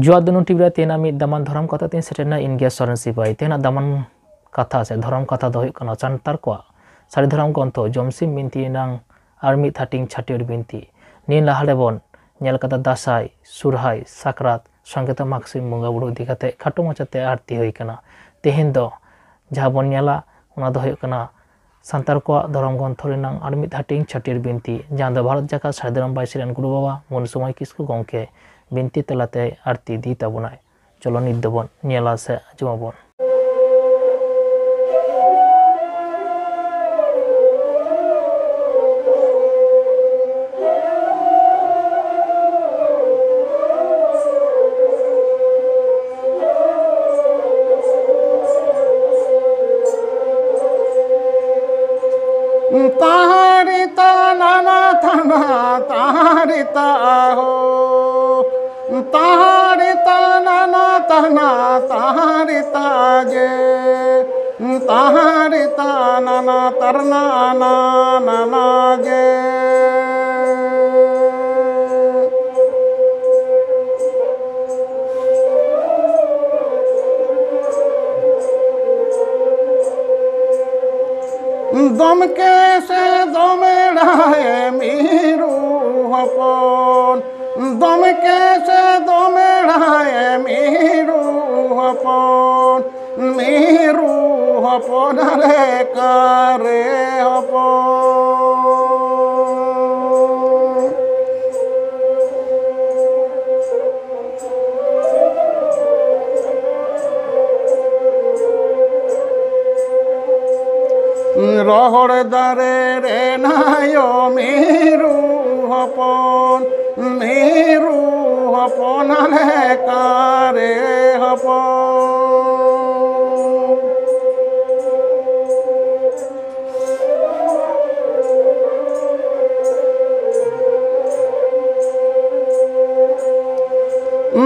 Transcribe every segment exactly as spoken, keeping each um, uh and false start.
ᱡᱚᱦᱟᱨ ᱫᱩᱱᱩ ᱴᱤᱵᱷᱤ ᱨᱮ ᱛᱮᱦᱮᱧᱟᱜ ᱢᱤᱫ ᱫᱟᱢᱟᱱ ᱫᱷᱚᱨᱚᱢ ᱠᱟᱛᱷᱟ ᱛᱮᱧ ᱥᱮᱴᱮᱨ ᱮᱱᱟ, ᱤᱧ ᱜᱮ ᱥᱚᱨᱮᱱ ᱥᱤᱯᱟᱹᱦᱤ᱾ ᱛᱮᱦᱮᱧᱟᱜ ᱫᱟᱢᱟᱱ ᱠᱟᱛᱷᱟ ᱥᱮ ᱫᱷᱚᱨᱚᱢ ᱠᱟᱛᱷᱟ ᱫᱚ ᱦᱩᱭᱩᱜ ᱠᱟᱱᱟ ᱥᱟᱱᱛᱟᱲ ᱠᱚᱣᱟᱜ ᱥᱟᱹᱨᱤ ᱫᱷᱚᱨᱚᱢ ᱜᱨᱚᱱᱛᱷᱚ ᱡᱚᱢᱥᱤᱢ ᱵᱤᱱᱛᱤ ᱨᱮᱱᱟᱝ ᱟᱨ ᱢᱤᱫ ᱦᱟᱹᱴᱤᱧ ᱪᱷᱟᱹᱴᱭᱟᱹᱨ ᱵᱤᱱᱛᱤ᱾ ᱱᱤᱭᱟᱹ ᱞᱟᱦᱟ ᱨᱮᱵᱚᱱ ᱧᱮᱞ ᱠᱟᱫᱟ ᱫᱟᱸᱥᱟᱭ, ᱥᱚᱨᱦᱟᱭ, ᱥᱟᱠᱨᱟᱛ, ᱥᱚᱸᱜᱮᱛᱮ ᱢᱟᱜᱽ ᱥᱤᱢ ᱵᱚᱸᱜᱟ ᱵᱩᱨᱩ ᱤᱫᱤ ᱠᱟᱛᱮ ᱠᱷᱟᱴᱚ ᱢᱟᱪᱷᱟᱛᱮ ᱟᱨᱛᱤ ᱦᱩᱭ ᱠᱟᱱᱟ᱾ ᱛᱮᱦᱮᱧ ᱫᱚ ᱡᱟᱦᱟᱸ ᱵᱚᱱ ᱧᱮᱞᱟ, ᱚᱱᱟ ᱫᱚ ᱦᱩᱭᱩᱜ ᱠᱟᱱᱟ ᱥᱟᱱᱛᱟᱲ ᱠᱚᱣᱟᱜ ᱫᱷᱚᱨᱚᱢ ᱜᱨᱚᱱᱛᱷᱚ ᱨᱮᱱᱟᱜ ᱟᱨ ᱢᱤᱫ ᱦᱟᱹᱴᱤᱧ ᱪᱷᱟᱹᱴᱭᱟᱹᱨ ᱵᱤᱱᱛᱤ, ᱡᱟᱦᱟᱸ ᱫᱚ ᱵᱷᱟᱨᱚᱛ ᱡᱟᱠᱟᱛ ᱥᱟᱹᱨᱤ ᱫᱷᱚᱨᱚᱢ ᱵᱟᱭᱥᱤ ᱨᱮᱱ ᱜᱩᱨᱩ ᱵᱟᱵᱟ ᱢᱚᱱᱤ ᱥᱚᱢᱟᱭ ᱠᱤᱥᱠᱩ ᱜᱚᱢᱠᱮ ᱵᱤᱱᱛᱤ ᱛᱟᱞᱟᱛᱮ ᱟᱨᱛᱤ ᱤᱫᱤ ᱛᱟᱵᱚᱱᱟᱭ᱾ ᱪᱚᱞᱚ ᱱᱤᱛ ᱫᱚᱵᱚᱱ ᱧᱮᱞᱟ ᱥᱮ ᱟᱸᱡᱚᱢᱟᱵᱚᱱ᱾ ᱛᱟᱦᱟᱨᱤ ᱛᱟᱱᱟᱱᱟ ᱛᱟᱱᱟ ᱛᱟᱦᱟᱨᱤ ᱛᱟᱦᱳ᱾ ᱛᱟᱦᱟᱨᱤ ᱛᱟᱱᱟᱱᱟ ᱛᱟᱱᱟ ᱛᱟᱦᱟᱨᱤ ᱛᱟᱡᱮ᱾ ᱛᱟᱦᱟᱨᱤ ᱛᱟᱱᱟᱱᱟ ᱛᱟᱨᱱᱟ ᱱᱟᱱᱟ ᱡᱮ᱾ ᱫᱚᱢᱠᱮ ᱥᱮ ᱫᱚᱢᱮᱲᱟᱭ ᱢᱤᱨᱩ ᱦᱚᱯᱚᱱ᱾ ᱫᱚᱢᱠᱮ ᱥᱮ ᱫᱚᱢᱮᱲᱟᱭ ᱢᱤᱨᱩ ᱦᱚᱯᱚᱱ᱾ ᱢᱤᱨᱩ ᱦᱚᱯᱚᱱ ᱟᱞᱮ ᱠᱟᱨᱮ ᱦᱚᱯᱚᱱ᱾ ᱨᱚᱦᱚᱲ ᱫᱟᱨᱮ ᱨᱮ ᱱᱟᱭᱚ ᱢᱤᱨᱩ ᱦᱚᱯᱚᱱ, ᱢᱤᱨᱩ ᱦᱚᱯᱚᱱ ᱟᱞᱮ ᱠᱟᱨᱮ ᱦᱚᱯᱚᱱ᱾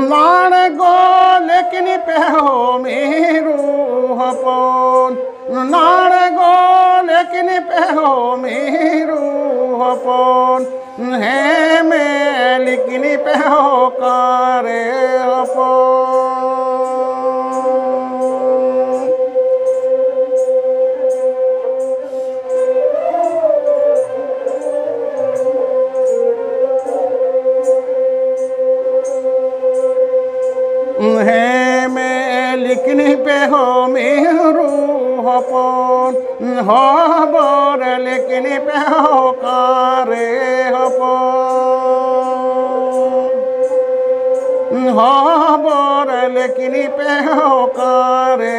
ᱱᱟᱲᱜᱚ ᱞᱮᱠᱤᱱ ᱯᱮ ᱦᱳ ᱢᱤᱨᱩ ᱦᱚᱯᱚᱱ, ᱱᱟᱲᱜᱚ ᱞᱮᱠᱤᱱ ᱯᱮ ᱦᱳ ᱢᱤᱨᱩ ᱦᱚᱯᱚᱱ, ᱦᱮᱸ ᱢᱮ ᱞᱤᱠᱤᱱᱤ ᱯᱮ ᱚᱠᱟᱨᱮ ᱦᱚᱯᱚᱱ᱾ ᱦᱮᱸ ᱢᱮ ᱞᱤᱠᱤᱱᱤ ᱯᱮ ᱦᱚ ᱢᱤᱨᱩ ᱦᱚᱯᱚᱱ᱾ ᱦᱚᱵᱚᱨ ᱞᱮᱠᱤᱱ ᱯᱮ ᱚᱠᱟᱨᱮ ᱦᱚᱯᱚᱱ? ᱦᱚᱵᱚᱨ ᱞᱮᱠᱤᱱ ᱯᱮ ᱚᱠᱟᱨᱮ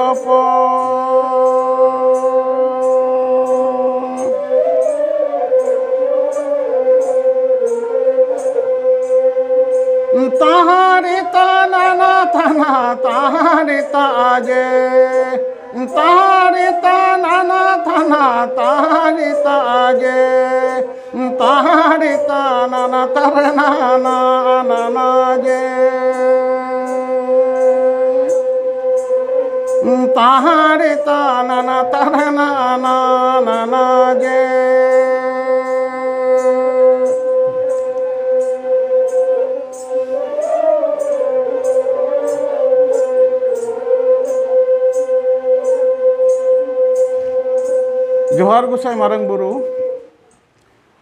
ᱦᱚᱯᱚᱱ? ᱛᱟᱦᱟᱨᱤ ᱛᱟᱱᱟᱱᱟ ᱛᱟᱱᱟ ᱛᱟᱦᱟᱨᱤ ᱛᱟᱡᱮ᱾ ᱛᱟᱦᱟᱨᱤ ᱛᱟᱱᱟᱱᱟ ᱛᱟᱱᱟ ᱛᱟᱦᱟᱨᱤ ᱛᱟᱡᱮ᱾ ᱛᱟᱦᱟᱨᱤ ᱛᱟᱱᱟᱱᱟ ᱛᱟᱨᱱᱟᱱᱟ ᱱᱟᱱᱟ ᱡᱮ᱾ ᱛᱟᱦᱟᱨᱤ ᱛᱟᱱᱟᱱᱟ ᱛᱟᱨᱱᱟᱱᱟ ᱱᱟᱱᱟ ᱡᱮ᱾ ᱡᱚᱦᱟᱨ ᱜᱚᱸᱥᱟᱭ ᱢᱟᱨᱟᱝ ᱵᱩᱨᱩ᱾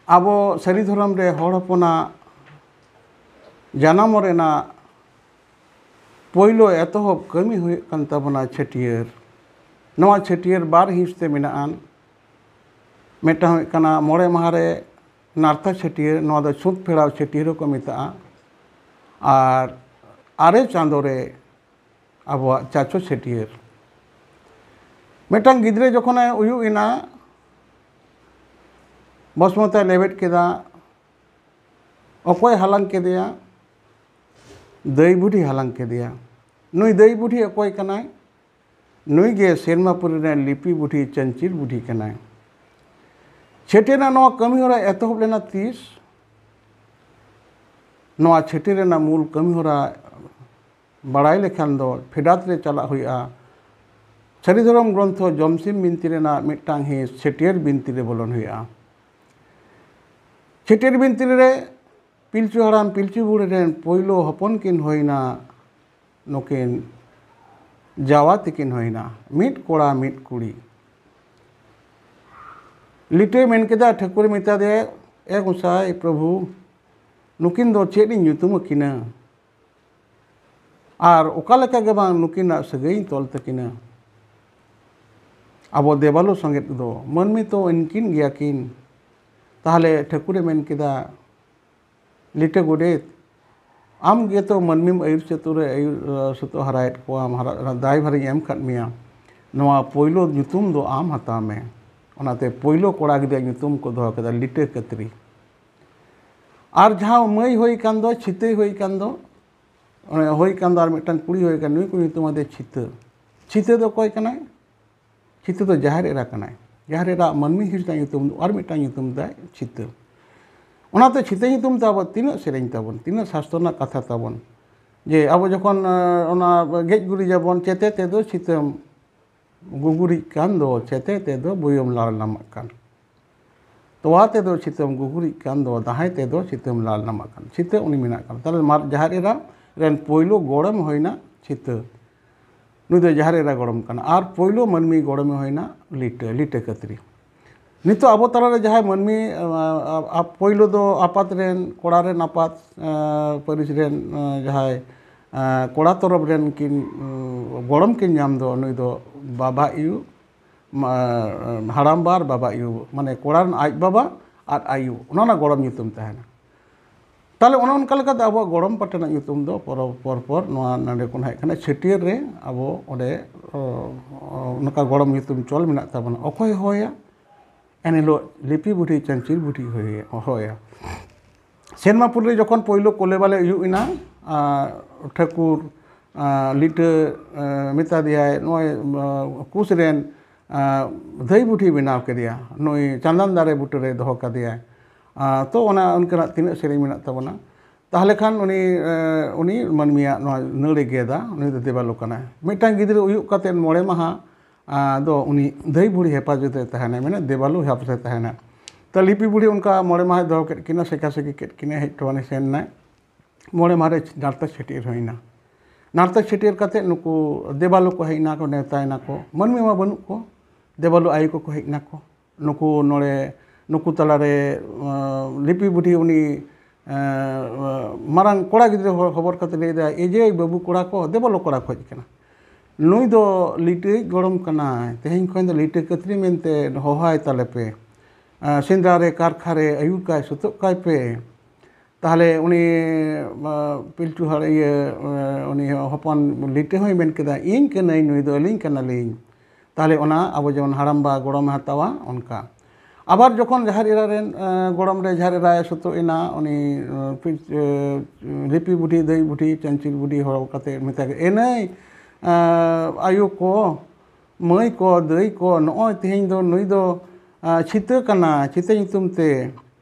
ᱟᱵᱚ ᱥᱟᱹᱨᱤ ᱫᱷᱚᱨᱚᱢ ᱨᱮ ᱦᱚᱲ ᱦᱚᱯᱚᱱᱟᱜ ᱡᱟᱱᱟᱢ ᱨᱮᱱᱟᱜ ᱯᱳᱭᱞᱳ ᱮᱛᱚᱦᱚᱵ ᱠᱟᱹᱢᱤ ᱦᱩᱭᱩᱜ ᱠᱟᱱ ᱛᱟᱵᱚᱱᱟ ᱪᱷᱟᱹᱴᱭᱟᱹᱨ᱾ ᱱᱚᱣᱟ ᱪᱷᱟᱹᱴᱭᱟᱹᱨ ᱵᱟᱨ ᱦᱤᱸᱥ ᱛᱮ ᱢᱮᱱᱟᱜᱼᱟ᱾ ᱢᱤᱫᱴᱟᱝ ᱦᱩᱭᱩᱜ ᱠᱟᱱᱟ ᱢᱚᱬᱮ ᱢᱟᱦᱟ ᱨᱮ ᱱᱟᱨᱛᱟ ᱪᱷᱟᱹᱴᱭᱟᱹᱨ, ᱱᱚᱣᱟ ᱫᱚ ᱪᱷᱩᱸᱛ ᱯᱷᱮᱲᱟᱣ ᱪᱷᱟᱹᱴᱭᱟᱹᱨ ᱦᱚᱸᱠᱚ ᱢᱮᱛᱟᱜᱼᱟ᱾ ᱟᱨ ᱟᱨᱮ ᱪᱟᱸᱫᱳ ᱨᱮ ᱟᱵᱚᱣᱟᱜ ᱪᱟᱪᱳ ᱪᱷᱟᱹᱴᱭᱟᱹᱨ᱾ ᱢᱤᱫᱴᱟᱝ ᱜᱤᱫᱽᱨᱟᱹ ᱡᱚᱠᱷᱚᱱᱮ ᱩᱭᱩᱜ ᱮᱱᱟ, ᱵᱚᱥᱢᱚᱛᱟᱭ ᱞᱮᱵᱮᱫ ᱠᱮᱫᱟ, ᱚᱠᱚᱭ ᱦᱟᱞᱟᱝ ᱠᱮᱫᱮᱭᱟ? ᱫᱟᱹᱭ ᱵᱩᱰᱷᱤ ᱦᱟᱞᱟᱝ ᱠᱮᱫᱮᱭᱟ᱾ ᱱᱩᱭ ᱫᱟᱹᱭ ᱵᱩᱰᱷᱤ ᱚᱠᱚᱭ ᱠᱟᱱᱟᱭ? ᱱᱩᱭ ᱜᱮ ᱥᱮᱨᱢᱟᱯᱩᱨᱤ ᱨᱮᱱ ᱞᱤᱯᱤ ᱵᱩᱰᱷᱤ, ᱪᱟᱹᱧᱪᱤᱨ ᱵᱩᱰᱷᱤ ᱠᱟᱱᱟᱭ᱾ ᱪᱷᱟᱹᱴᱭᱟᱹᱨ ᱨᱮᱱᱟᱜ ᱱᱚᱣᱟ ᱠᱟᱹᱢᱤᱦᱚᱨᱟ ᱮᱛᱚᱦᱚᱵ ᱞᱮᱱᱟ ᱛᱤᱥ? ᱱᱚᱣᱟ ᱪᱷᱟᱹᱴᱭᱟᱹᱨ ᱨᱮᱱᱟᱜ ᱢᱩᱞ ᱠᱟᱹᱢᱤᱦᱚᱨᱟ ᱵᱟᱲᱟᱭ ᱞᱮᱠᱷᱟᱱ ᱫᱚ ᱯᱷᱮᱰᱟᱛ ᱨᱮ ᱪᱟᱞᱟᱜ ᱦᱩᱭᱩᱜᱼᱟ᱾ ᱥᱟᱹᱨᱤ ᱫᱷᱚᱨᱚᱢ ᱜᱨᱚᱱᱛᱷᱚ ᱡᱚᱢᱥᱤᱢ ᱵᱤᱱᱛᱤ ᱨᱮᱱᱟᱜ ᱢᱤᱫᱴᱟᱝ ᱦᱤᱸᱥ ᱪᱷᱟᱹᱴᱭᱟᱹᱨ ᱵᱤᱱᱛᱤ ᱨᱮ ᱵᱚᱞᱚᱱ ᱦᱩᱭᱩᱜᱼᱟ᱾ ᱪᱷᱟᱹᱴᱭᱟᱹᱨ ᱵᱤᱱᱛᱤ ᱨᱮ ᱯᱤᱞᱪᱩ ᱦᱟᱲᱟᱢ ᱯᱤᱞᱪᱩ ᱵᱩᱲᱦᱤ ᱨᱮᱱ ᱯᱳᱭᱞᱳ ᱦᱚᱯᱚᱱ ᱠᱤᱱ ᱦᱩᱭᱱᱟ ᱱᱩᱠᱤᱱ ᱡᱟᱣᱟ ᱛᱤᱠᱤᱱ ᱦᱩᱭᱱᱟ, ᱢᱤᱫ ᱠᱚᱲᱟ ᱢᱤᱫ ᱠᱩᱲᱤ᱾ ᱞᱤᱴᱟᱹᱭ ᱢᱮᱱ ᱠᱮᱫᱟ, ᱴᱷᱟᱹᱠᱩᱨᱮ ᱢᱮᱛᱟ ᱫᱮᱭᱟ, "ᱮ ᱜᱚᱸᱥᱟᱭ ᱯᱨᱚᱵᱷᱩ, ᱱᱩᱠᱤᱱ ᱫᱚ ᱪᱮᱫ ᱤᱧ ᱧᱩᱛᱩᱢ ᱟᱹᱠᱤᱱᱟ? ᱟᱨ ᱚᱠᱟ ᱞᱮᱠᱟ ᱜᱮ ᱵᱟᱝ ᱱᱩᱠᱤᱱᱟᱜ ᱥᱟᱹᱜᱟᱹᱭ ᱤᱧ ᱛᱚᱞ ᱛᱟᱹᱠᱤᱱᱟ? ᱟᱵᱚ ᱫᱮᱵᱟᱞᱳ ᱥᱚᱸᱜᱮ ᱫᱚ ᱢᱟᱹᱱᱢᱤ ᱛᱚ ᱩᱱᱠᱤᱱ ᱜᱮᱭᱟ ᱠᱤᱱ᱾" ᱛᱟᱦᱞᱮ ᱴᱷᱟᱹᱠᱩᱨᱮ ᱢᱮᱱ ᱠᱮᱫᱟ, "ᱞᱤᱴᱟᱹ ᱜᱚᱰᱮᱛ, ᱟᱢ ᱜᱮᱛᱚ ᱢᱟᱹᱱᱢᱤᱢ ᱟᱹᱭᱩᱨ ᱥᱟᱹᱛᱩᱜ ᱨᱮ ᱟᱹᱭᱩᱨ, ᱟᱹ, ᱥᱟᱹᱛᱩᱜ ᱦᱟᱨᱟᱭᱮᱫ ᱠᱚᱣᱟᱢ, ᱦᱟᱨᱟ, ᱫᱟᱭᱵᱷᱟᱨᱤᱧ ᱮᱢ ᱠᱟᱫ ᱢᱮᱭᱟ, ᱱᱚᱣᱟ ᱯᱳᱭᱞᱳ ᱧᱩᱛᱩᱢ ᱫᱚ ᱟᱢ ᱦᱟᱛᱟᱣ ᱢᱮ᱾" ᱚᱱᱟᱛᱮ ᱯᱳᱭᱞᱳ ᱠᱚᱲᱟ ᱜᱤᱫᱽᱨᱟᱹ ᱧᱩᱛᱩᱢ ᱠᱚ ᱫᱚᱦᱚ ᱠᱮᱫᱟ ᱞᱤᱴᱟᱹ ᱠᱟᱹᱛᱨᱤ᱾ ᱟᱨ ᱡᱟᱦᱟᱸ ᱢᱟᱹᱭ ᱦᱩᱭ ᱠᱟᱱ ᱫᱚ, ᱪᱷᱤᱛᱟᱹᱭ ᱦᱩᱭ ᱠᱟᱱ ᱫᱚ, ᱚᱱᱮ ᱦᱩᱭ ᱠᱟᱱ ᱫᱚ ᱟᱨ ᱢᱤᱫᱴᱟᱝ ᱠᱩᱲᱤ ᱦᱩᱭ ᱠᱟᱱ, ᱱᱩᱭ ᱠᱚ ᱧᱩᱛᱩᱢ ᱟᱫᱮ ᱪᱷᱤᱛᱟᱹ᱾ ᱪᱷᱤᱛᱟᱹ ᱫᱚ ᱚᱠᱚᱭ ᱠᱟᱱᱟᱭ? ᱪᱷᱤᱛᱟᱹ ᱫᱚ ᱡᱟᱦᱮᱨ ᱮᱨᱟ ᱠᱟᱱᱟᱭ᱾ ᱡᱟᱦᱮᱨ ᱮᱨᱟ ᱢᱟᱹᱱᱢᱤ ᱦᱩᱭ ᱨᱮᱱᱟᱜ ᱧᱩᱛᱩᱢ ᱫᱚ ᱟᱨ ᱢᱤᱫᱴᱟᱝ ᱧᱩᱛᱩᱢ ᱛᱟᱭ ᱪᱷᱤᱛᱟᱹ᱾ ᱚᱱᱟᱛᱮ ᱪᱷᱤᱛᱟᱹ ᱧᱩᱛᱩᱢ ᱛᱮ ᱟᱵᱚ ᱛᱤᱱᱟᱹᱜ ᱥᱮᱨᱮᱧ ᱛᱟᱵᱚᱱ, ᱛᱤᱱᱟᱹᱜ ᱥᱟᱥᱛᱚ ᱨᱮᱱᱟᱜ ᱠᱟᱛᱷᱟ ᱛᱟᱵᱚᱱ, ᱡᱮ ᱟᱵᱚ ᱡᱚᱠᱷᱚᱱ, ᱟᱸ, ᱚᱱᱟ ᱜᱮᱡ ᱜᱩᱨᱤᱡᱟᱵᱚᱱ, "ᱪᱮᱛᱮ ᱛᱮᱫᱚ ᱪᱷᱤᱛᱟᱹᱢ ᱜᱩᱜᱩᱨᱤᱡ ᱠᱟᱱ ᱫᱚ, ᱪᱮᱛᱮ ᱛᱮᱫᱚ ᱵᱩᱭᱩᱢ ᱞᱟᱲ ᱱᱟᱢᱟᱜ ᱠᱟᱱ, ᱛᱚᱣᱟ ᱛᱮᱫᱚ ᱪᱷᱤᱛᱟᱹᱢ ᱜᱩᱜᱩᱨᱤᱡ ᱠᱟᱱ ᱫᱚ, ᱫᱟᱦᱟᱭ ᱛᱮᱫᱚ ᱪᱷᱤᱛᱟᱹᱢ ᱞᱟᱲ ᱱᱟᱢᱟᱜ ᱠᱟᱱ᱾" ᱪᱷᱤᱛᱟᱹ ᱩᱱᱤ ᱢᱮᱱᱟᱜ ᱠᱟᱱᱟ᱾ ᱛᱟᱦᱞᱮ ᱢᱟᱨ-, ᱡᱟᱦᱮᱨ ᱮᱨᱟ ᱨᱮᱱ ᱯᱳᱭᱞᱳ ᱜᱚᱲᱚᱢ ᱦᱩᱭᱱᱟ ᱪᱷᱤᱛᱟᱹ᱾ ᱱᱩᱭ ᱫᱚ ᱡᱟᱦᱮᱨ ᱮᱨᱟ ᱜᱚᱲᱚᱢ ᱠᱟᱱᱟ᱾ ᱟᱨ ᱯᱳᱭᱞᱳ ᱢᱟᱹᱱᱢᱤ ᱜᱚᱲᱚᱢᱮ ᱦᱩᱭᱱᱟ ᱞᱤᱴᱟᱹ, ᱞᱤᱴᱟᱹ ᱠᱟᱹᱛᱨᱤ᱾ ᱱᱤᱛᱚᱜ ᱟᱵᱚ ᱛᱟᱞᱟᱨᱮ ᱡᱟᱦᱟᱸᱭ ᱢᱟᱹᱱᱢᱤ, ᱟ, ᱟ, ᱟ, ᱯᱳᱭᱞᱳ ᱫᱚ ᱟᱯᱟᱛ ᱨᱮᱱ, ᱠᱚᱲᱟ ᱨᱮᱱ ᱟᱯᱟᱛ, ᱟ, ᱯᱟᱹᱨᱤᱥ ᱨᱮᱱ, ᱟ, ᱡᱟᱦᱟᱸᱭ, ᱟ, ᱠᱚᱲᱟ ᱛᱚᱨᱚᱯ ᱨᱮᱱ ᱠᱤᱱ, ᱩ, ᱜᱚᱲᱚᱢ ᱠᱤᱱ ᱧᱟᱢ ᱫᱚ, ᱱᱩᱭ ᱫᱚ ᱵᱟᱵᱟ ᱟᱭᱩ, ᱢᱟ-, ᱦᱟᱲᱟᱢᱵᱟ ᱟᱨ ᱵᱟᱵᱟ ᱟᱭᱩ, ᱢᱟᱱᱮ ᱠᱚᱲᱟ ᱨᱮᱱ ᱟᱡ ᱵᱟᱵᱟ ᱟᱨ ᱟᱭᱩ, ᱚᱱᱟ ᱚᱱᱟ ᱜᱚᱲᱚᱢ ᱧᱩᱛᱩᱢ ᱛᱟᱦᱮᱱᱟ᱾ ᱛᱟᱦᱞᱮ ᱚᱱᱮ ᱚᱱᱠᱟ ᱞᱮᱠᱟᱛᱮ ᱟᱵᱚᱣᱟᱜ ᱜᱚᱲᱚᱢ ᱯᱟᱴᱮᱱᱟᱜ ᱧᱩᱛᱩᱢ ᱫᱚ ᱯᱚᱨᱚᱵᱽ ᱯᱚᱨ ᱯᱚᱨ ᱱᱚᱣᱟ ᱱᱚᱰᱮ ᱠᱷᱚᱱ ᱦᱮᱡ ᱠᱟᱱᱟ᱾ ᱪᱷᱟᱹᱴᱭᱟᱹᱨ ᱨᱮ ᱟᱵᱚ ᱚᱸᱰᱮ, ᱚ, ᱚ, ᱱᱚᱝᱠᱟ ᱜᱚᱲᱚᱢ ᱧᱩᱛᱩᱢ ᱪᱚᱞ ᱢᱮᱱᱟᱜ ᱛᱟᱵᱚᱱᱟ᱾ ᱚᱠᱚᱭ ᱦᱚᱦᱚᱭᱟ? ᱮᱱᱦᱤᱞᱳᱜ ᱞᱤᱯᱤ ᱵᱩᱰᱷᱤ, ᱪᱟᱹᱧᱪᱤᱨ ᱵᱩᱰᱷᱤ ᱦᱚᱦᱚᱭᱟ, ᱦᱚᱦᱚᱭᱟ᱾ ᱥᱮᱨᱢᱟ ᱯᱩᱨᱤ ᱨᱮ ᱡᱚᱠᱷᱚᱱ ᱯᱳᱭᱞᱳ ᱠᱳᱞᱮ ᱵᱟᱞᱮ ᱦᱩᱭᱩᱜ ᱮᱱᱟ, ᱟᱨ ᱴᱷᱟᱹᱠᱩᱨ, ᱟᱨ ᱞᱤᱴᱟᱹ, ᱟᱨ ᱢᱮᱛᱟ ᱫᱮᱭᱟᱭ, ᱱᱚᱜᱼᱚᱭ, ᱟᱨ ᱠᱩᱥ ᱨᱮᱱ, ᱟᱨ ᱫᱷᱟᱹᱭ ᱵᱩᱰᱷᱤ ᱵᱮᱱᱟᱣ ᱠᱮᱫᱮᱭᱟ, ᱱᱩᱭ ᱪᱟᱸᱫᱟᱱ ᱫᱟᱨᱮ ᱵᱩᱴᱟᱹ ᱨᱮ ᱫᱚᱦᱚ ᱠᱟᱫᱮᱭᱟᱭ᱾ ᱟᱨ ᱛᱚ ᱚᱱᱟ ᱚᱱᱠᱟᱱᱟᱜ ᱛᱤᱱᱟᱹᱜ ᱥᱮᱨᱮᱧ ᱢᱮᱱᱟᱜ ᱛᱟᱵᱚᱱᱟ᱾ ᱛᱟᱦᱞᱮ ᱠᱷᱟᱱ ᱩᱱᱤ, ᱮ, ᱩᱱᱤ ᱢᱟᱹᱱᱢᱤᱭᱟᱜ ᱱᱚᱣᱟ ᱱᱟᱹᱲᱮ ᱜᱮᱫᱟ, ᱩᱱᱤ ᱫᱚ ᱫᱮᱵᱟᱞᱳ ᱠᱟᱱᱟᱭ᱾ ᱢᱤᱫᱴᱟᱝ ᱜᱤᱫᱽᱨᱟᱹ ᱩᱭᱩᱜ ᱠᱟᱛᱮᱫ ᱢᱚᱬᱮ ᱢᱟᱦᱟ, ᱟ, ᱫᱚ ᱩᱱᱤ ᱫᱷᱟᱹᱭ ᱵᱩᱲᱦᱤ ᱦᱮᱯᱟᱡᱚᱛ ᱨᱮ ᱛᱟᱦᱮᱱᱟᱭ, ᱢᱟᱱᱮ ᱫᱮᱵᱟᱞᱳ ᱦᱮᱯᱟᱡᱚᱛ ᱨᱮ ᱛᱟᱦᱮᱱᱟᱭ᱾ ᱛᱚ ᱞᱤᱯᱤ ᱵᱩᱲᱦᱤ ᱚᱱᱠᱟ ᱢᱚᱬᱮ ᱢᱟᱦᱟᱭ ᱫᱚᱦᱚ ᱠᱮᱫ ᱠᱤᱱᱟ, ᱥᱮᱠᱟ ᱥᱮᱠᱤ ᱠᱮᱫ ᱠᱤᱱᱟ, ᱦᱮᱡ ᱦᱚᱴᱚ ᱟᱹᱱᱤᱡ ᱥᱮᱱ ᱮᱱᱟᱭ᱾ ᱢᱚᱬᱮ ᱢᱟᱦᱟ ᱨᱮ ᱱᱟᱲᱛᱟ ᱪᱷᱟᱹᱴᱭᱟᱹᱨ ᱦᱩᱭᱱᱟ᱾ ᱱᱟᱲᱛᱟ ᱪᱷᱟᱹᱴᱭᱟᱹᱨ ᱠᱟᱛᱮᱫ ᱱᱩᱠᱩ ᱫᱮᱵᱟᱞᱳ ᱠᱚ ᱦᱮᱡ ᱮᱱᱟ ᱠᱚ, ᱱᱮᱣᱛᱟᱭᱮᱱᱟ ᱠᱚ, ᱢᱟᱹᱱᱢᱤ ᱢᱟ ᱵᱟᱹᱱᱩᱜ ᱠᱚ, ᱫᱮᱵᱟᱞᱳ ᱟᱭᱳ ᱠᱚᱠᱚ ᱦᱮᱡ ᱮᱱᱟ ᱠᱚ᱾ ᱱᱩᱠᱩ ᱱᱚᱰᱮ, ᱱᱩᱠᱩ ᱛᱟᱞᱟᱨᱮ, ᱟᱸ, ᱞᱤᱯᱤ ᱵᱩᱰᱷᱤ ᱩᱱᱤ, ᱟᱸ, ᱢᱟᱨᱟᱝ ᱠᱚᱲᱟ ᱜᱤᱫᱽᱨᱟᱹ ᱦᱚ-, ᱦᱚᱵᱚᱨ ᱠᱟᱛᱮ ᱞᱟᱹᱭ ᱮᱫᱟᱭ, "ᱮ ᱡᱮ ᱵᱟᱹᱵᱩ ᱠᱚᱲᱟ ᱠᱚ, ᱫᱮᱵᱟᱞᱳ ᱠᱚᱲᱟ ᱠᱚ ᱦᱮᱡ ᱟᱠᱟᱱᱟ᱾ ᱱᱩᱭ ᱫᱚ ᱞᱤᱴᱟᱹᱭᱤᱡ ᱜᱚᱲᱚᱢ ᱠᱟᱱᱟᱭ, ᱛᱮᱦᱮᱧ ᱠᱷᱚᱱ ᱫᱚ ᱞᱤᱴᱟᱹ ᱠᱟᱹᱛᱨᱤ ᱢᱮᱱᱛᱮ ᱦᱚᱦᱚᱟᱭ ᱛᱟᱞᱮ ᱯᱮ᱾ ᱟᱸ, ᱥᱮᱸᱫᱽᱨᱟ ᱨᱮ, ᱠᱟᱨᱠᱷᱟ ᱨᱮ ᱟᱹᱭᱩᱨ ᱠᱟᱭ, ᱥᱩᱛᱩᱜ ᱠᱟᱭ ᱯᱮ᱾" ᱛᱟᱦᱚᱞᱮ ᱩᱱᱤ, ᱟᱸ, ᱯᱤᱞᱪᱩ ᱦᱟᱲ-, ᱤᱭᱟᱹ, ᱟᱸ, ᱩᱱᱤ ᱦᱚᱯᱚᱱ ᱞᱤᱴᱟᱹ ᱦᱚᱸᱭ ᱢᱮᱱ ᱠᱮᱫᱟ, "ᱤᱧ ᱠᱟᱹᱱᱟᱹᱧ, ᱱᱩᱭ ᱫᱚ ᱟᱹᱞᱤᱧ ᱠᱟᱱᱟᱞᱤᱧ᱾" ᱛᱟᱦᱚᱞᱮ ᱚᱱᱟ ᱟᱵᱚ ᱡᱮᱢᱚᱱ ᱦᱟᱲᱟᱢᱵᱟ ᱜᱚᱲᱚᱢᱮ ᱦᱟᱛᱟᱣᱟ, ᱚᱱᱠᱟ᱾ ᱟᱵᱟᱨ ᱡᱚᱠᱷᱚᱱ ᱡᱟᱦᱮᱨ ᱮᱨᱟ ᱨᱮᱱ, ᱟᱸ, ᱜᱚᱲᱚᱢ ᱨᱮ ᱡᱟᱦᱮᱨ ᱮᱨᱟᱭ ᱥᱩᱛᱩᱜ ᱮᱱᱟ, ᱩᱱᱤ, ᱟᱸ, ᱯᱤᱞ-, ᱟᱸ, ᱞᱤᱯᱤ ᱵᱩᱰᱷᱤ, ᱫᱟᱹᱭ ᱵᱩᱰᱷᱤ, ᱪᱟᱧᱪᱤᱞ ᱵᱩᱰᱷᱤ ᱦᱚᱦᱚ ᱠᱟᱛᱮ ᱢᱮᱛᱟ ᱠᱮᱫ, "ᱮ ᱱᱟᱹᱭ, ᱟᱸ, ᱟᱭᱳ ᱠᱚ, ᱢᱟᱹᱭ ᱠᱚ, ᱫᱟᱹᱭ ᱠᱚ, ᱱᱚᱜᱼᱚᱭ ᱛᱮᱦᱮᱧ ᱫᱚ ᱱᱩᱭ ᱫᱚ, ᱟᱸ, ᱪᱷᱤᱛᱟᱹ ᱠᱟᱱᱟ, ᱪᱷᱤᱛᱟᱹ ᱧᱩᱛᱩᱢ ᱛᱮ᱾"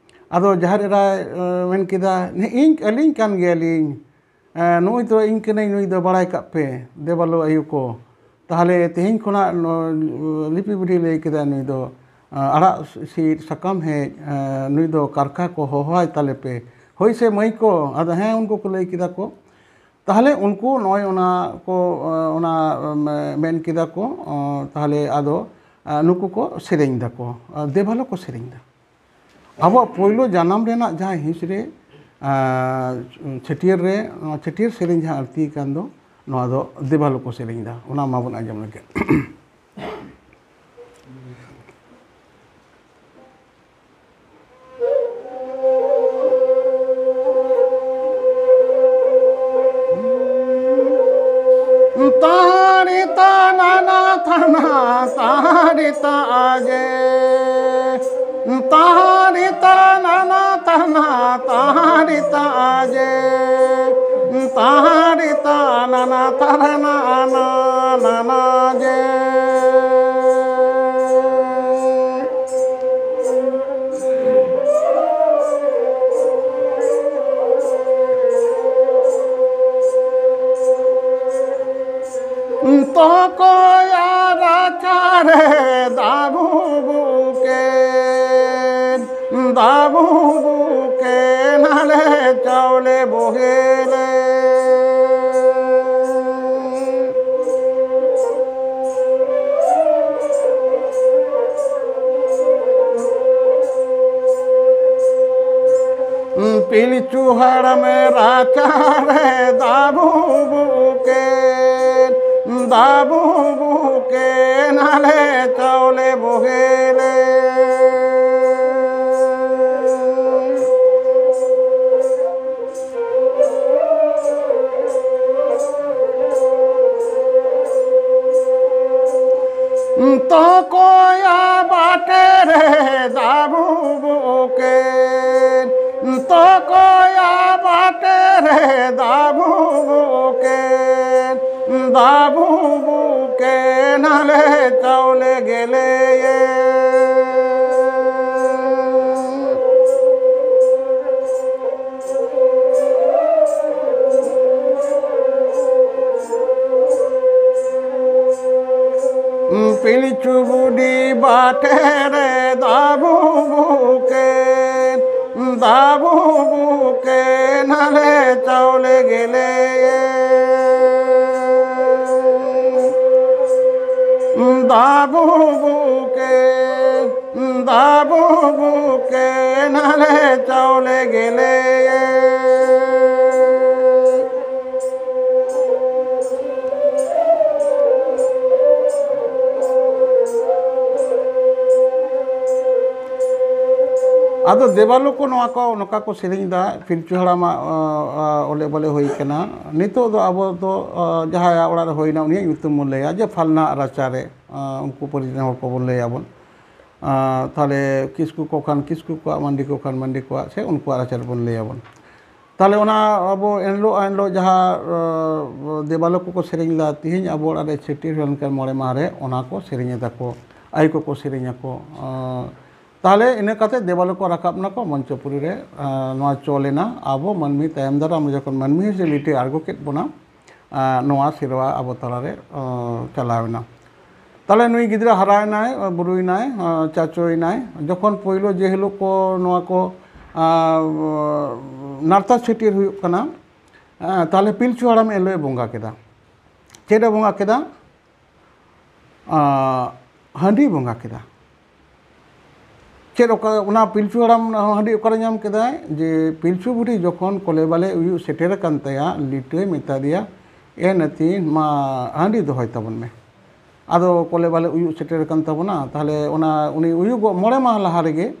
ᱟᱫᱚ ᱡᱟᱦᱮᱨ ᱮᱨᱟᱭ, ᱟᱸ, ᱢᱮᱱ ᱠᱮᱫᱟ, "ᱦᱮᱸ, ᱤᱧ, ᱟᱹᱞᱤᱧ ᱠᱟᱱ ᱜᱮᱭᱟᱞᱤᱧ᱾ ᱮᱸ, ᱱᱩᱭ ᱫᱚ ᱤᱧ ᱠᱟᱹᱱᱟᱹᱧ, ᱱᱩᱭ ᱫᱚ ᱵᱟᱲᱟᱭ ᱠᱟᱜ ᱯᱮ, ᱫᱮᱵᱟᱞᱳ ᱟᱭᱳ ᱠᱚ᱾ ᱛᱟᱦᱚᱞᱮ ᱛᱮᱦᱮᱧ ᱠᱷᱚᱱᱟᱜ ᱱᱚ-, ᱞᱤᱯᱤ ᱵᱩᱰᱷᱤ ᱞᱟᱹᱭ ᱠᱮᱫᱟ, ᱱᱩᱭ ᱫᱚ, ᱟᱸ, ᱟᱲᱟᱜ ᱥᱤᱫ ᱥᱟᱠᱟᱢ ᱦᱮᱡ, ᱟᱸ, ᱱᱩᱭ ᱫᱚ ᱠᱟᱨᱠᱷᱟ ᱠᱚ ᱦᱚᱦᱚᱣᱟᱭ ᱛᱟᱞᱮ ᱯᱮ᱾ ᱦᱳᱭ ᱥᱮ ᱢᱟᱹᱭ ᱠᱚ?" ᱟᱫᱚ ᱦᱮᱸ, ᱩᱱᱠᱩ ᱠᱚ ᱞᱟᱹᱭ ᱠᱮᱫᱟ ᱠᱚ᱾ ᱛᱟᱦᱚᱞᱮ ᱩᱱᱠᱩ ᱱᱚᱜᱼᱚᱭ ᱚᱱᱟ ᱠᱚ, ᱟᱸ, ᱚᱱᱟ, ᱟᱸ, ᱢᱮᱱ ᱠᱮᱫᱟ ᱠᱚ, ᱟᱸ, ᱛᱟᱦᱚᱞᱮ ᱟᱫᱚ, ᱟᱸ, ᱱᱩᱠᱩ ᱠᱚ ᱥᱮᱨᱮᱧ ᱫᱟᱠᱚ, ᱟᱸ, ᱫᱮᱵᱟᱞᱳ ᱠᱚ ᱥᱮᱨᱮᱧ ᱫᱟ᱾ ᱟᱵᱚᱣᱟᱜ ᱯᱳᱭᱞᱳ ᱡᱟᱱᱟᱢ ᱨᱮᱱᱟᱜ ᱡᱟᱦᱟᱸ ᱦᱤᱸᱥ ᱨᱮ, ᱟᱸ, ᱪᱷᱟᱹᱴᱭᱟᱹᱨ ᱨᱮ, ᱱᱚᱣᱟ ᱪᱷᱟᱹᱴᱭᱟᱹᱨ ᱥᱮᱨᱮᱧ ᱡᱟᱦᱟᱸ ᱟᱹᱲᱛᱤ ᱟᱠᱟᱱ ᱫᱚ, ᱱᱚᱣᱟ ᱫᱚ ᱫᱮᱵᱟᱞᱳ ᱠᱚ ᱥᱮᱨᱮᱧ ᱫᱟ, ᱚᱱᱟ ᱢᱟᱵᱚᱱ ᱟᱸᱡᱚᱢ ᱞᱮᱜᱮ᱾ ᱛᱟᱦᱟᱨᱤ ᱛᱟᱱᱟᱱᱟ ᱛᱟᱱᱟ ᱛᱟᱦᱟᱨᱤ ᱛᱟᱡᱮ᱾ ᱛᱟᱦᱟᱨᱤ ᱛᱟᱱᱟᱱᱟ ᱛᱟᱱᱟ ᱛᱟᱦᱟᱨᱤ ᱛᱟᱡᱮ᱾ ᱛᱟᱦᱟᱨᱤ ᱛᱟᱱᱟᱱᱟ ᱛᱟᱨᱟᱱᱟ ᱟᱱᱟ ᱱᱟᱱᱟ ᱡᱮ᱾ ᱛᱚᱠᱚᱭᱟ ᱨᱟᱪᱟᱨᱮ ᱫᱟᱵᱩ ᱵᱩᱠᱮ᱾ ᱵᱚᱦᱮᱞᱮ᱾ ᱯᱤᱞᱪᱩ ᱦᱟᱲᱟᱢ ᱨᱟᱪᱟᱨᱮ ᱫᱟᱵᱩ ᱵᱩᱠᱮᱱ, ᱫᱟᱵᱩ ᱵᱩᱠᱮᱱ ᱟᱞᱮ ᱪᱟᱣᱞᱮ ᱵᱚᱦᱮᱞᱮ᱾ ᱛᱚᱠᱚᱭᱟ ᱵᱟᱴᱮ ᱨᱮ ᱫᱟᱵᱩ ᱵᱩᱠᱮᱱ, ᱛᱚᱠᱚᱭᱟ ᱵᱟᱴᱮ ᱨᱮ ᱫᱟᱵᱩ ᱵᱩᱠᱮᱱ, ᱫᱟᱵᱩ ᱵᱩᱠᱮᱱ ᱟᱞᱮ ᱪᱟᱣᱞᱮ ᱜᱮᱞᱮᱭᱮ᱾ ᱯᱤᱞᱪᱩ ᱵᱩᱰᱷᱤ ᱵᱟᱴᱮ ᱨᱮ ᱫᱟᱵᱩ ᱵᱩᱠᱮᱱ, ᱫᱟᱵᱩ ᱵᱩᱠᱮᱱ ᱟᱞᱮ ᱪᱟᱣᱞᱮ ᱜᱮᱞᱮᱭᱮ᱾ ᱫᱟᱵᱩ ᱵᱩᱠᱮᱱ, ᱫᱟᱵᱩ ᱵᱩᱠᱮᱱ ᱟᱞᱮ ᱪᱟᱣᱞᱮ ᱜᱮᱞᱮᱭᱮ᱾ ᱟᱫᱚ ᱫᱮᱵᱟᱞᱳ ᱠᱚ ᱱᱚᱣᱟ ᱠᱚ ᱱᱚᱝᱠᱟ ᱠᱚ ᱥᱮᱨᱮᱧ ᱮᱫᱟ, ᱯᱤᱞᱪᱩ ᱦᱟᱲᱟᱢᱟᱜ, ᱚ, ᱚ, ᱚᱞᱮ ᱵᱚᱞᱮ ᱦᱩᱭ ᱠᱟᱱᱟ᱾ ᱱᱤᱛᱚᱜ ᱫᱚ ᱟᱵᱚ ᱫᱚ, ᱚ, ᱡᱟᱦᱟᱸᱭᱟᱜ ᱚᱲᱟᱜ ᱨᱮ ᱦᱩᱭᱱᱟ, ᱩᱱᱤᱭᱟᱜ ᱧᱩᱛᱩᱢ ᱵᱚᱱ ᱞᱟᱹᱭᱟ, ᱡᱮ ᱯᱷᱟᱞᱱᱟ ᱨᱟᱪᱟᱨᱮ, ᱚ, ᱩᱱᱠᱩ ᱯᱟᱹᱨᱤᱥ ᱨᱮᱱ ᱦᱚᱲ ᱠᱚᱵᱚᱱ ᱞᱟᱹᱭ ᱟᱵᱚᱱ᱾ ᱟᱨ ᱛᱟᱦᱞᱮ ᱠᱤᱥᱠᱩ ᱠᱚ ᱠᱷᱟᱱ ᱠᱤᱥᱠᱩ ᱠᱚᱣᱟᱜ, ᱢᱟᱱᱰᱤ ᱠᱚ ᱠᱷᱟᱱ ᱢᱟᱱᱰᱤ ᱠᱚᱣᱟᱜ, ᱥᱮ ᱩᱱᱠᱩᱣᱟᱜ ᱨᱟᱪᱟ ᱨᱮᱵᱚᱱ ᱞᱟᱹᱭ ᱟᱵᱚᱱ᱾ ᱛᱟᱦᱞᱮ ᱚᱱᱟ ᱟᱵᱚ ᱮᱱᱦᱤᱞᱳᱜ, ᱮᱱᱦᱤᱞᱳᱜ ᱡᱟᱦᱟᱸ, ᱟᱸ, ᱫᱮᱵᱟᱞᱳ ᱠᱚᱠᱚ ᱥᱮᱨᱮᱧ ᱞᱮᱫᱟ, "ᱛᱤᱦᱤᱧ ᱟᱵᱚ ᱚᱲᱟᱜ ᱨᱮ ᱪᱷᱟᱹᱴᱭᱟᱹᱨ ᱦᱩᱭ ᱞᱮᱱᱠᱷᱟᱱ ᱢᱚᱬᱮ ᱢᱟᱦᱟ ᱨᱮ", ᱚᱱᱟ ᱠᱚ ᱥᱮᱨᱮᱧ ᱮᱫᱟ ᱠᱚ, ᱟᱭᱳ ᱠᱚᱠᱚ ᱥᱮᱨᱮᱧ ᱟᱠᱚ᱾ ᱟᱸ, ᱛᱟᱦᱞᱮ ᱤᱱᱟᱹ ᱠᱟᱛᱮ ᱫᱮᱵᱟᱞᱳ ᱠᱚ ᱨᱟᱠᱟᱵ ᱱᱟᱠᱚ ᱢᱚᱧᱪᱚᱯᱩᱨᱤ ᱨᱮ, ᱟᱸ, ᱱᱚᱣᱟ ᱪᱚᱞ ᱮᱱᱟ᱾ ᱟᱵᱚ ᱢᱟᱹᱱᱢᱤ ᱛᱟᱭᱚᱢ ᱫᱟᱨᱟᱢ ᱡᱚᱠᱷᱚᱱ ᱢᱟᱹᱱᱢᱤ ᱦᱤᱥᱟᱹᱵ ᱞᱤᱴᱟᱹᱭ ᱟᱬᱜᱚ ᱠᱮᱫ ᱵᱚᱱᱟ, ᱟᱸ, ᱱᱚᱣᱟ ᱥᱮᱨᱣᱟ ᱟᱵᱚ ᱛᱟᱞᱟᱨᱮ, ᱟᱸ, ᱪᱟᱞᱟᱣ ᱮᱱᱟ᱾ ᱛᱟᱦᱞᱮ ᱱᱩᱭ ᱜᱤᱫᱽᱨᱟᱹ ᱦᱟᱨᱟᱭᱮᱱᱟᱭ, ᱟᱸ, ᱵᱩᱨᱩᱭᱮᱱᱟᱭ, ᱟᱸ, ᱪᱟᱪᱳᱭᱮᱱᱟᱭ᱾ ᱡᱚᱠᱷᱚᱱ ᱯᱳᱭᱞᱳ ᱡᱮ ᱦᱤᱞᱳᱜ ᱠᱚ ᱱᱚᱣᱟ ᱠᱚ, ᱟᱨ ᱱᱟᱨᱛᱟ ᱪᱷᱟᱹᱴᱭᱟᱹᱨ ᱦᱩᱭᱩᱜ ᱠᱟᱱᱟ᱾ ᱛᱟᱦᱚᱞᱮ ᱯᱤᱞᱪᱩ ᱦᱟᱲᱟᱢ ᱮᱱ ᱦᱤᱞᱳᱜ ᱮ ᱵᱚᱸᱜᱟ ᱠᱮᱫᱟ᱾ ᱪᱮᱫ ᱮ ᱵᱚᱸᱜᱟ ᱠᱮᱫᱟ? ᱦᱟᱺᱰᱤ ᱵᱚᱸᱜᱟ ᱠᱮᱫᱟ᱾ ᱪᱮᱫ ᱚᱠᱟ ᱚᱱᱟ ᱯᱤᱞᱪᱩ ᱦᱟᱲᱟᱢ ᱦᱟᱺᱰᱤ ᱚᱠᱟᱨᱮ ᱧᱟᱢ ᱠᱮᱫᱟᱭ? ᱡᱮ ᱯᱤᱞᱪᱩ ᱵᱩᱰᱷᱤ ᱡᱚᱠᱷᱚᱱ ᱠᱚᱞᱮ ᱵᱟᱞᱮ ᱩᱭᱩᱜ ᱥᱮᱴᱮᱨ ᱟᱠᱟᱱ ᱛᱟᱭᱟ, ᱞᱤᱴᱟᱹᱭ ᱢᱮᱛᱟ ᱫᱮᱭᱟ, "ᱮ ᱱᱟᱹᱛᱤ, ᱢᱟ ᱦᱟᱺᱰᱤ ᱫᱚᱦᱚᱭ ᱛᱟᱵᱚᱱ ᱢᱮ᱾" ᱟᱫᱚ ᱠᱚᱞᱮ ᱵᱟᱞᱮ ᱩᱭᱩᱜ ᱥᱮᱴᱮᱨ ᱟᱠᱟᱱ ᱛᱟᱵᱚᱱᱟ, ᱛᱟᱦᱚᱞᱮ ᱚᱱᱟ ᱩᱱᱤ ᱩᱭᱩᱜᱚᱜ ᱢᱚᱬᱮ ᱢᱟᱦᱟ ᱞᱟᱦᱟ ᱨᱮᱜᱮ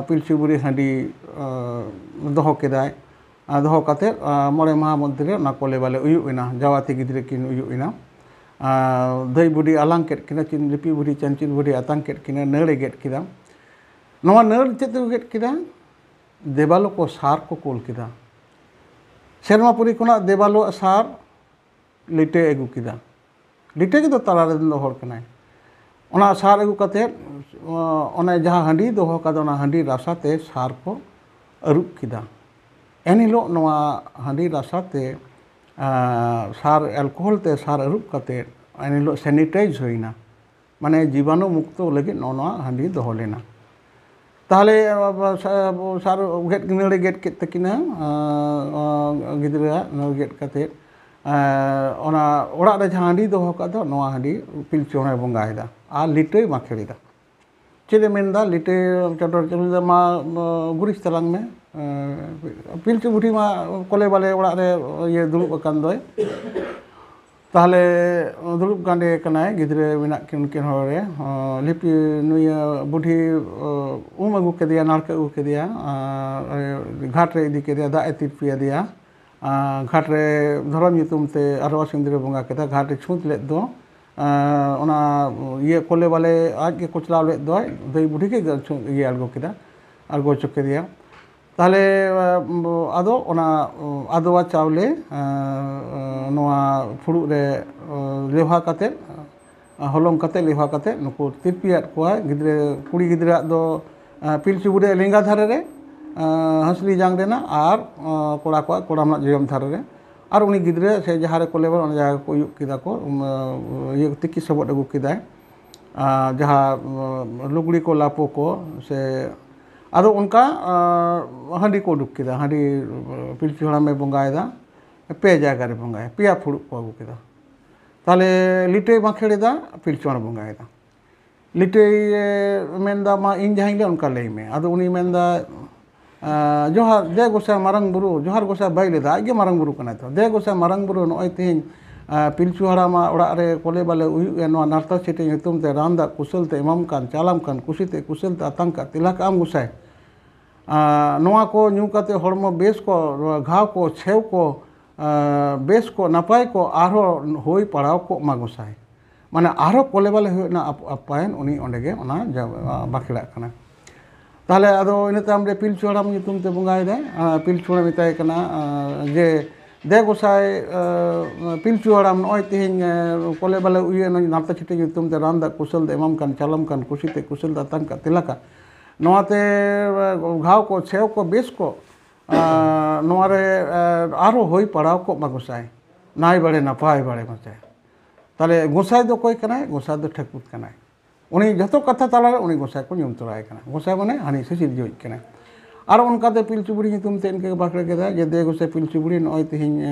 ᱯᱤᱞᱪᱩ ᱵᱩᱲᱦᱤ ᱦᱟᱺᱰᱤ ᱫᱚᱦᱚ ᱠᱮᱫᱟᱭ᱾ ᱫᱚᱦᱚ ᱠᱟᱛᱮᱫ ᱢᱚᱬᱮ ᱢᱟᱦᱟ ᱢᱚᱫᱽᱫᱷᱮ ᱨᱮ ᱚᱱᱟ ᱠᱚᱞᱮ ᱵᱟᱞᱮ ᱩᱭᱩᱜ ᱮᱱᱟ, ᱡᱟᱣᱟᱛᱤ ᱜᱤᱫᱽᱨᱟᱹ ᱠᱤᱱ ᱩᱭᱩᱜ ᱮᱱᱟ᱾ ᱫᱟᱹᱭ ᱵᱩᱰᱷᱤ ᱟᱞᱟᱝ ᱠᱮᱫ ᱠᱤᱱᱟ, ᱞᱤᱯᱤ ᱵᱩᱰᱷᱤ ᱪᱟᱱᱪᱤᱞ ᱵᱩᱰᱷᱤ ᱟᱛᱟᱝ ᱠᱮᱫ ᱠᱤᱱᱟ, ᱱᱟᱹᱲᱮ ᱜᱮᱫ ᱠᱮᱫᱟ᱾ ᱱᱚᱣᱟ ᱱᱟᱹᱲ ᱪᱮᱫ ᱛᱮᱠᱚ ᱜᱮᱫ ᱠᱮᱫᱟ? ᱫᱮᱵᱟᱞᱳ ᱠᱚ ᱥᱟᱨ ᱠᱚ ᱠᱩᱞ ᱠᱮᱫᱟ᱾ ᱥᱮᱨᱢᱟᱯᱩᱨᱤ ᱠᱷᱚᱱᱟᱜ ᱫᱮᱵᱟᱞᱳ ᱟᱜ ᱥᱟᱨ ᱞᱤᱴᱟᱹᱭ ᱟᱹᱜᱩ ᱠᱮᱫᱟ᱾ ᱞᱤᱴᱟᱹ ᱜᱮ ᱫᱚ ᱛᱟᱞᱟ ᱨᱮᱱ ᱫᱚ ᱦᱚᱲ ᱠᱟᱱᱟᱭ᱾ ᱚᱱᱟ ᱥᱟᱨ ᱟᱹᱜᱩ ᱠᱟᱛᱮᱫ, ᱚᱱᱮ ᱡᱟᱦᱟᱸ ᱦᱟᱺᱰᱤ ᱫᱚᱦᱚ ᱠᱟᱫᱟ, ᱚᱱᱟ ᱦᱟᱺᱰᱤ ᱨᱟᱥᱟ ᱛᱮ ᱥᱟᱨ ᱠᱚ ᱟᱹᱨᱩᱵ ᱠᱮᱫᱟ᱾ ᱮᱱᱦᱤᱞᱳᱜ ᱱᱚᱣᱟ ᱦᱟᱺᱰᱤ ᱨᱟᱥᱟ ᱛᱮ, ᱥᱟᱨ, ᱮᱞᱠᱳᱦᱚᱞ ᱛᱮ ᱥᱟᱨ ᱟᱹᱨᱩᱵ ᱠᱟᱛᱮᱫ ᱮᱱᱦᱤᱞᱳᱜ sanitize ᱦᱩᱭᱱᱟ᱾ ᱢᱟᱱᱮ ᱡᱤᱵᱟᱱᱩ ᱢᱩᱠᱛᱚ ᱞᱟᱹᱜᱤᱫ ᱱᱚᱜᱼᱚ ᱱᱚᱣᱟ ᱦᱟᱺᱰᱤ ᱫᱚᱦᱚ ᱞᱮᱱᱟ᱾ ᱛᱟᱦᱚᱞᱮ ᱥᱟᱨ ᱜᱮᱫ, ᱱᱟᱹᱲᱮ ᱜᱮᱫ ᱠᱮᱫ ᱛᱟᱹᱠᱤᱱᱟ ᱜᱤᱫᱽᱨᱟᱹᱣᱟᱜ, ᱱᱟᱹᱲ ᱜᱮᱫ ᱠᱟᱛᱮᱫ ᱚᱱᱟ ᱚᱲᱟᱜ ᱨᱮ ᱡᱟᱦᱟᱸ ᱦᱟᱺᱰᱤ ᱫᱚᱦᱚ ᱠᱟᱜ ᱫᱚ, ᱱᱚᱣᱟ ᱦᱟᱺᱰᱤ ᱯᱤᱞᱪᱩ ᱦᱚᱲᱮ ᱵᱚᱸᱜᱟᱭᱮᱫᱟ ᱟᱨ ᱞᱤᱴᱟᱹᱭ ᱢᱟᱠᱷᱮᱲ ᱮᱫᱟ᱾ ᱪᱮᱫ ᱮ ᱢᱮᱱᱫᱟ? ᱞᱤᱴᱟᱹᱭ ᱪᱚᱰᱚᱨ ᱪᱟᱹᱞᱩᱭᱮᱫᱟ, "ᱢᱟ ᱜᱩᱨᱤᱡ ᱛᱟᱞᱟᱝ ᱢᱮ᱾" ᱯᱤᱞᱪᱩ ᱵᱩᱰᱷᱤ ᱢᱟ ᱠᱚᱞᱮ ᱵᱟᱞᱮ ᱚᱲᱟᱜ ᱨᱮ ᱤᱭᱟᱹ ᱫᱩᱲᱩᱵ ᱟᱠᱟᱱ ᱫᱚᱭ᱾ ᱛᱟᱦᱚᱞᱮ ᱫᱩᱲᱩᱵ ᱜᱟᱸᱰᱮ ᱠᱟᱱᱟᱭ, ᱜᱤᱫᱽᱨᱟᱹ ᱢᱮᱱᱟᱜ ᱠᱤᱱ, ᱩᱱᱠᱤᱱ ᱦᱚᱲ ᱨᱮ, ᱞᱤᱯᱤ, ᱱᱩᱭ ᱵᱩᱰᱷᱤ ᱩᱢ ᱟᱹᱜᱩ ᱠᱮᱫᱮᱭᱟ, ᱱᱟᱲᱠᱟ ᱟᱹᱜᱩ ᱠᱮᱫᱮᱭᱟ, ᱟᱨ ᱜᱷᱟᱴ ᱨᱮ ᱤᱫᱤ ᱠᱮᱫᱮᱭᱟ, ᱫᱟᱜ ᱮ ᱛᱤᱨᱯᱤ ᱟᱫᱮᱭᱟ᱾ ᱜᱷᱟᱴ ᱨᱮ ᱫᱷᱚᱨᱚᱢ ᱧᱩᱛᱩᱢ ᱛᱮ ᱟᱨᱣᱟ ᱥᱤᱸᱫᱩᱨᱮ ᱵᱚᱸᱜᱟ ᱠᱮᱫᱟ, ᱜᱷᱟᱴ ᱮ ᱪᱷᱩᱸᱛ ᱞᱮᱫ ᱫᱚ, ᱚᱱᱟ ᱤᱭᱟᱹ ᱠᱚᱞᱮ ᱵᱟᱞᱮ ᱟᱡ ᱜᱮ ᱠᱚᱪᱞᱟᱣ ᱞᱮᱫ ᱫᱚᱭ, ᱫᱟᱹᱭ ᱵᱩᱰᱷᱤ ᱜᱮ ᱤᱭᱟᱹ ᱟᱬᱜᱚ ᱠᱮᱫᱟ, ᱟᱬᱜᱚ ᱦᱚᱪᱚ ᱠᱮᱫᱮᱭᱟ᱾ ᱛᱟᱦᱚᱞᱮ ᱟᱫᱚ ᱚᱱᱟ ᱟᱫᱣᱟ ᱪᱟᱣᱞᱮ ᱱᱚᱣᱟ ᱯᱷᱩᱲᱩᱜ ᱨᱮ ᱞᱮᱣᱦᱟ ᱠᱟᱛᱮᱫ, ᱦᱚᱞᱚᱝ ᱠᱟᱛᱮᱫ, ᱞᱮᱣᱦᱟ ᱠᱟᱛᱮᱫ ᱱᱩᱠᱩ ᱛᱤᱨᱯᱤᱭᱟᱫ ᱠᱚᱣᱟ᱾ ᱜᱤᱫᱽᱨᱟᱹ, ᱠᱩᱲᱤ ᱜᱤᱫᱽᱨᱟᱹᱣᱟᱜ ᱫᱚ ᱯᱤᱞᱪᱩ ᱵᱩᱰᱷᱤ ᱞᱮᱸᱜᱟ ᱫᱷᱟᱨᱮ ᱨᱮ ᱦᱟᱹᱥᱞᱤ ᱡᱟᱝ ᱨᱮᱱᱟᱜ, ᱟᱨ ᱠᱚᱲᱟ ᱠᱚᱣᱟᱜ ᱠᱚᱲᱟᱢ ᱨᱮᱱᱟᱜ ᱡᱚᱡᱚᱢ ᱫᱷᱟᱨᱮ ᱨᱮ᱾ ᱟᱨ ᱩᱱᱤ ᱜᱤᱫᱽᱨᱟᱹ ᱥᱮ ᱡᱟᱦᱟᱸ ᱨᱮ ᱠᱚᱞᱮ ᱵᱟᱞᱮ, ᱚᱱᱟ ᱡᱟᱭᱜᱟ ᱠᱚ ᱩᱭᱩᱜ ᱠᱮᱫᱟ ᱠᱚ, ᱤᱭᱟᱹ ᱛᱤᱠᱤ ᱥᱚᱵᱚᱫ ᱟᱹᱜᱩ ᱠᱮᱫᱟᱭ᱾ ᱟᱨ ᱡᱟᱦᱟᱸ ᱞᱩᱜᱽᱲᱤ ᱠᱚ, ᱞᱟᱯᱚ ᱠᱚ ᱥᱮ ᱟᱫᱚ ᱚᱱᱠᱟ ᱦᱟᱺᱰᱤ ᱠᱚ ᱩᱰᱩᱠ ᱠᱮᱫᱟ, ᱦᱟᱺᱰᱤ ᱯᱤᱞᱪᱩ ᱦᱟᱲᱟᱢᱮ ᱵᱚᱸᱜᱟᱭᱮᱫᱟ, ᱯᱮ ᱡᱟᱭᱜᱟ ᱨᱮ ᱵᱚᱸᱜᱟᱭᱟ, ᱯᱮᱭᱟ ᱯᱷᱩᱲᱩᱜ ᱠᱚ ᱟᱹᱜᱩ ᱠᱮᱫᱟ᱾ ᱛᱟᱦᱚᱞᱮ ᱞᱤᱴᱟᱹᱭ ᱵᱟᱸᱠᱷᱮᱲᱮᱫᱟ, ᱯᱤᱞᱪᱩ ᱦᱟᱲᱟᱢ ᱵᱚᱸᱜᱟᱭᱮᱫᱟ᱾ ᱞᱤᱴᱟᱹᱭ ᱢᱮᱱᱫᱟ, ᱢᱟ ᱤᱧ ᱡᱟᱦᱟᱸᱧ ᱞᱟᱹᱭ ᱚᱱᱠᱟ ᱞᱟᱹᱭ ᱢᱮ᱾ ᱟᱫᱚ ᱩᱱᱤ ᱢᱮᱱᱫᱟ, ᱡᱚᱦᱟᱨ, ᱫᱮ ᱜᱚᱸᱥᱟᱭ ᱢᱟᱨᱟᱝ ᱵᱩᱨᱩ, ᱡᱚᱦᱟᱨ ᱜᱚᱸᱥᱟᱭ ᱵᱟᱭ ᱞᱟᱹᱭᱫᱟ, ᱟᱡ ᱜᱮ ᱢᱟᱨᱟᱝ ᱵᱩᱨᱩ ᱠᱟᱱᱟᱭ ᱛᱚ᱾ ᱫᱮ ᱜᱚᱸᱥᱟᱭ ᱢᱟᱨᱟᱝ ᱵᱩᱨᱩ, ᱱᱚᱜᱼᱚᱭ ᱛᱮᱦᱮᱧ ᱯᱤᱞᱪᱩ ᱦᱟᱲᱟᱢᱟᱜ ᱚᱲᱟᱜ ᱨᱮ ᱠᱚᱞᱮ ᱵᱟᱞᱮ ᱩᱭᱩᱜ ᱮ, ᱱᱚᱣᱟ ᱱᱟᱨᱛᱟ ᱪᱷᱤᱴᱟᱹ ᱧᱩᱛᱩᱢ ᱛᱮ ᱨᱟᱱ ᱫᱟᱜ ᱠᱩᱥᱟᱹᱞ ᱛᱮ ᱮᱢᱟᱢ ᱠᱟᱱ, ᱪᱟᱞᱟᱢ ᱠᱟᱱ, ᱠᱩᱥᱤ ᱛᱮ ᱠᱩᱥᱟᱹᱞ ᱛᱮ ᱟᱛᱟᱝ ᱠᱟᱜ, ᱛᱮᱞᱟ ᱠᱟᱜ ᱟᱢ ᱜᱚᱸᱥᱟᱭ᱾ ᱱᱚᱣᱟ ᱠᱚ ᱧᱩ ᱠᱟᱛᱮ ᱦᱚᱲᱢᱚ ᱵᱮᱥ ᱠᱚ, ᱜᱷᱟᱣ ᱠᱚ, ᱪᱷᱮᱣ ᱠᱚ, ᱵᱮᱥ ᱠᱚ, ᱱᱟᱯᱟᱭ ᱠᱚ ᱟᱨᱦᱚᱸ ᱦᱩᱭ ᱯᱟᱲᱟᱣ ᱠᱚᱜ ᱢᱟ ᱜᱚᱸᱥᱟᱭ᱾ ᱢᱟᱱᱮ ᱟᱨᱦᱚᱸ ᱠᱚᱞᱮ ᱵᱟᱞᱮ ᱦᱩᱭᱩᱜ ᱨᱮᱱᱟᱜ ᱟᱯ-, ᱟᱯᱟᱭᱮᱱ ᱩᱱᱤ ᱚᱸᱰᱮ ᱜᱮ ᱚᱱᱟ ᱡᱟ-, ᱵᱟᱸᱠᱷᱮᱲᱟᱜ ᱠᱟᱱᱟ᱾ ᱛᱟᱦᱚᱞᱮ ᱟᱫᱚ ᱤᱱᱟᱹ ᱛᱟᱭᱚᱢ ᱨᱮ ᱯᱤᱞᱪᱩ ᱦᱟᱲᱟᱢ ᱧᱩᱛᱩᱢ ᱛᱮ ᱵᱚᱸᱜᱟᱭᱮᱫᱟᱭ᱾ ᱯᱤᱞᱪᱩ ᱦᱟᱲᱟᱢ ᱢᱮᱛᱟᱭ ᱠᱟᱱᱟ ᱡᱮ, ᱫᱮ ᱜᱚᱸᱥᱟᱭ, ᱯᱤᱞᱪᱩ ᱦᱟᱲᱟᱢ, ᱱᱚᱜᱼᱚᱭ ᱛᱮᱦᱮᱧ ᱠᱚᱞᱮ ᱵᱟᱞᱮ ᱩᱭᱩ ᱮᱱᱟ, ᱱᱟᱨᱛᱟ ᱪᱷᱤᱴᱟᱹ ᱧᱩᱛᱩᱢ ᱛᱮ ᱨᱟᱱ ᱫᱟᱜ ᱠᱩᱥᱟᱹᱞ ᱫᱚ ᱮᱢᱟᱢ ᱠᱟᱱ, ᱪᱟᱞᱟᱢ ᱠᱟᱱ, ᱠᱩᱥᱤ ᱛᱮ ᱠᱩᱥᱟᱹᱞ ᱫᱚ ᱟᱛᱟᱝ ᱠᱟᱜ, ᱛᱮᱞᱟ ᱠᱟᱜ᱾ ᱱᱚᱣᱟᱛᱮ ᱜᱷᱟᱣ ᱠᱚ, ᱪᱷᱮᱣ ᱠᱚ, ᱵᱮᱥ ᱠᱚ, ᱱᱚᱣᱟ ᱨᱮ ᱟᱨᱦᱚᱸ ᱦᱩᱭ ᱯᱟᱲᱟᱣ ᱠᱚᱜ ᱢᱟ ᱜᱚᱸᱥᱟᱭ, ᱱᱟᱭ ᱵᱟᱲᱮ ᱱᱟᱯᱟᱭ ᱵᱟᱲᱮ ᱜᱚᱸᱥᱟᱭ᱾ ᱛᱟᱦᱚᱞᱮ ᱜᱚᱸᱥᱟᱭ ᱫᱚ ᱚᱠᱚᱭ ᱠᱟᱱᱟᱭ? ᱜᱚᱸᱥᱟᱭ ᱫᱚ ᱴᱷᱟᱹᱠᱩᱨ ᱠᱟᱱᱟᱭ᱾ ᱩᱱᱤ ᱡᱷᱚᱛᱚ ᱠᱟᱛᱷᱟ ᱛᱟᱞᱟᱨᱮ ᱩᱱᱤ ᱜᱚᱸᱥᱟᱭ ᱠᱚ ᱧᱩᱢ ᱛᱚᱨᱟᱭ ᱠᱟᱱᱟ᱾ ᱜᱚᱸᱥᱟᱭ ᱢᱟᱱᱮ ᱦᱟᱹᱱᱤ ᱥᱮ ᱥᱤᱨᱡᱟᱹᱣᱤᱡ ᱠᱟᱱᱟᱭ᱾ ᱟᱨ ᱚᱱᱠᱟᱛᱮ ᱯᱤᱞᱪᱩ ᱵᱩᱲᱦᱤ ᱧᱩᱛᱩᱢ ᱛᱮ ᱤᱱᱠᱟᱹ ᱜᱮ ᱵᱟᱠᱷᱮᱲ ᱠᱮᱫᱟ ᱡᱮ, ᱫᱮ ᱜᱚᱸᱥᱟᱭ ᱯᱤᱞᱪᱩ ᱵᱩᱲᱦᱤ, ᱱᱚᱜᱼᱚᱭ ᱛᱮᱦᱮᱧ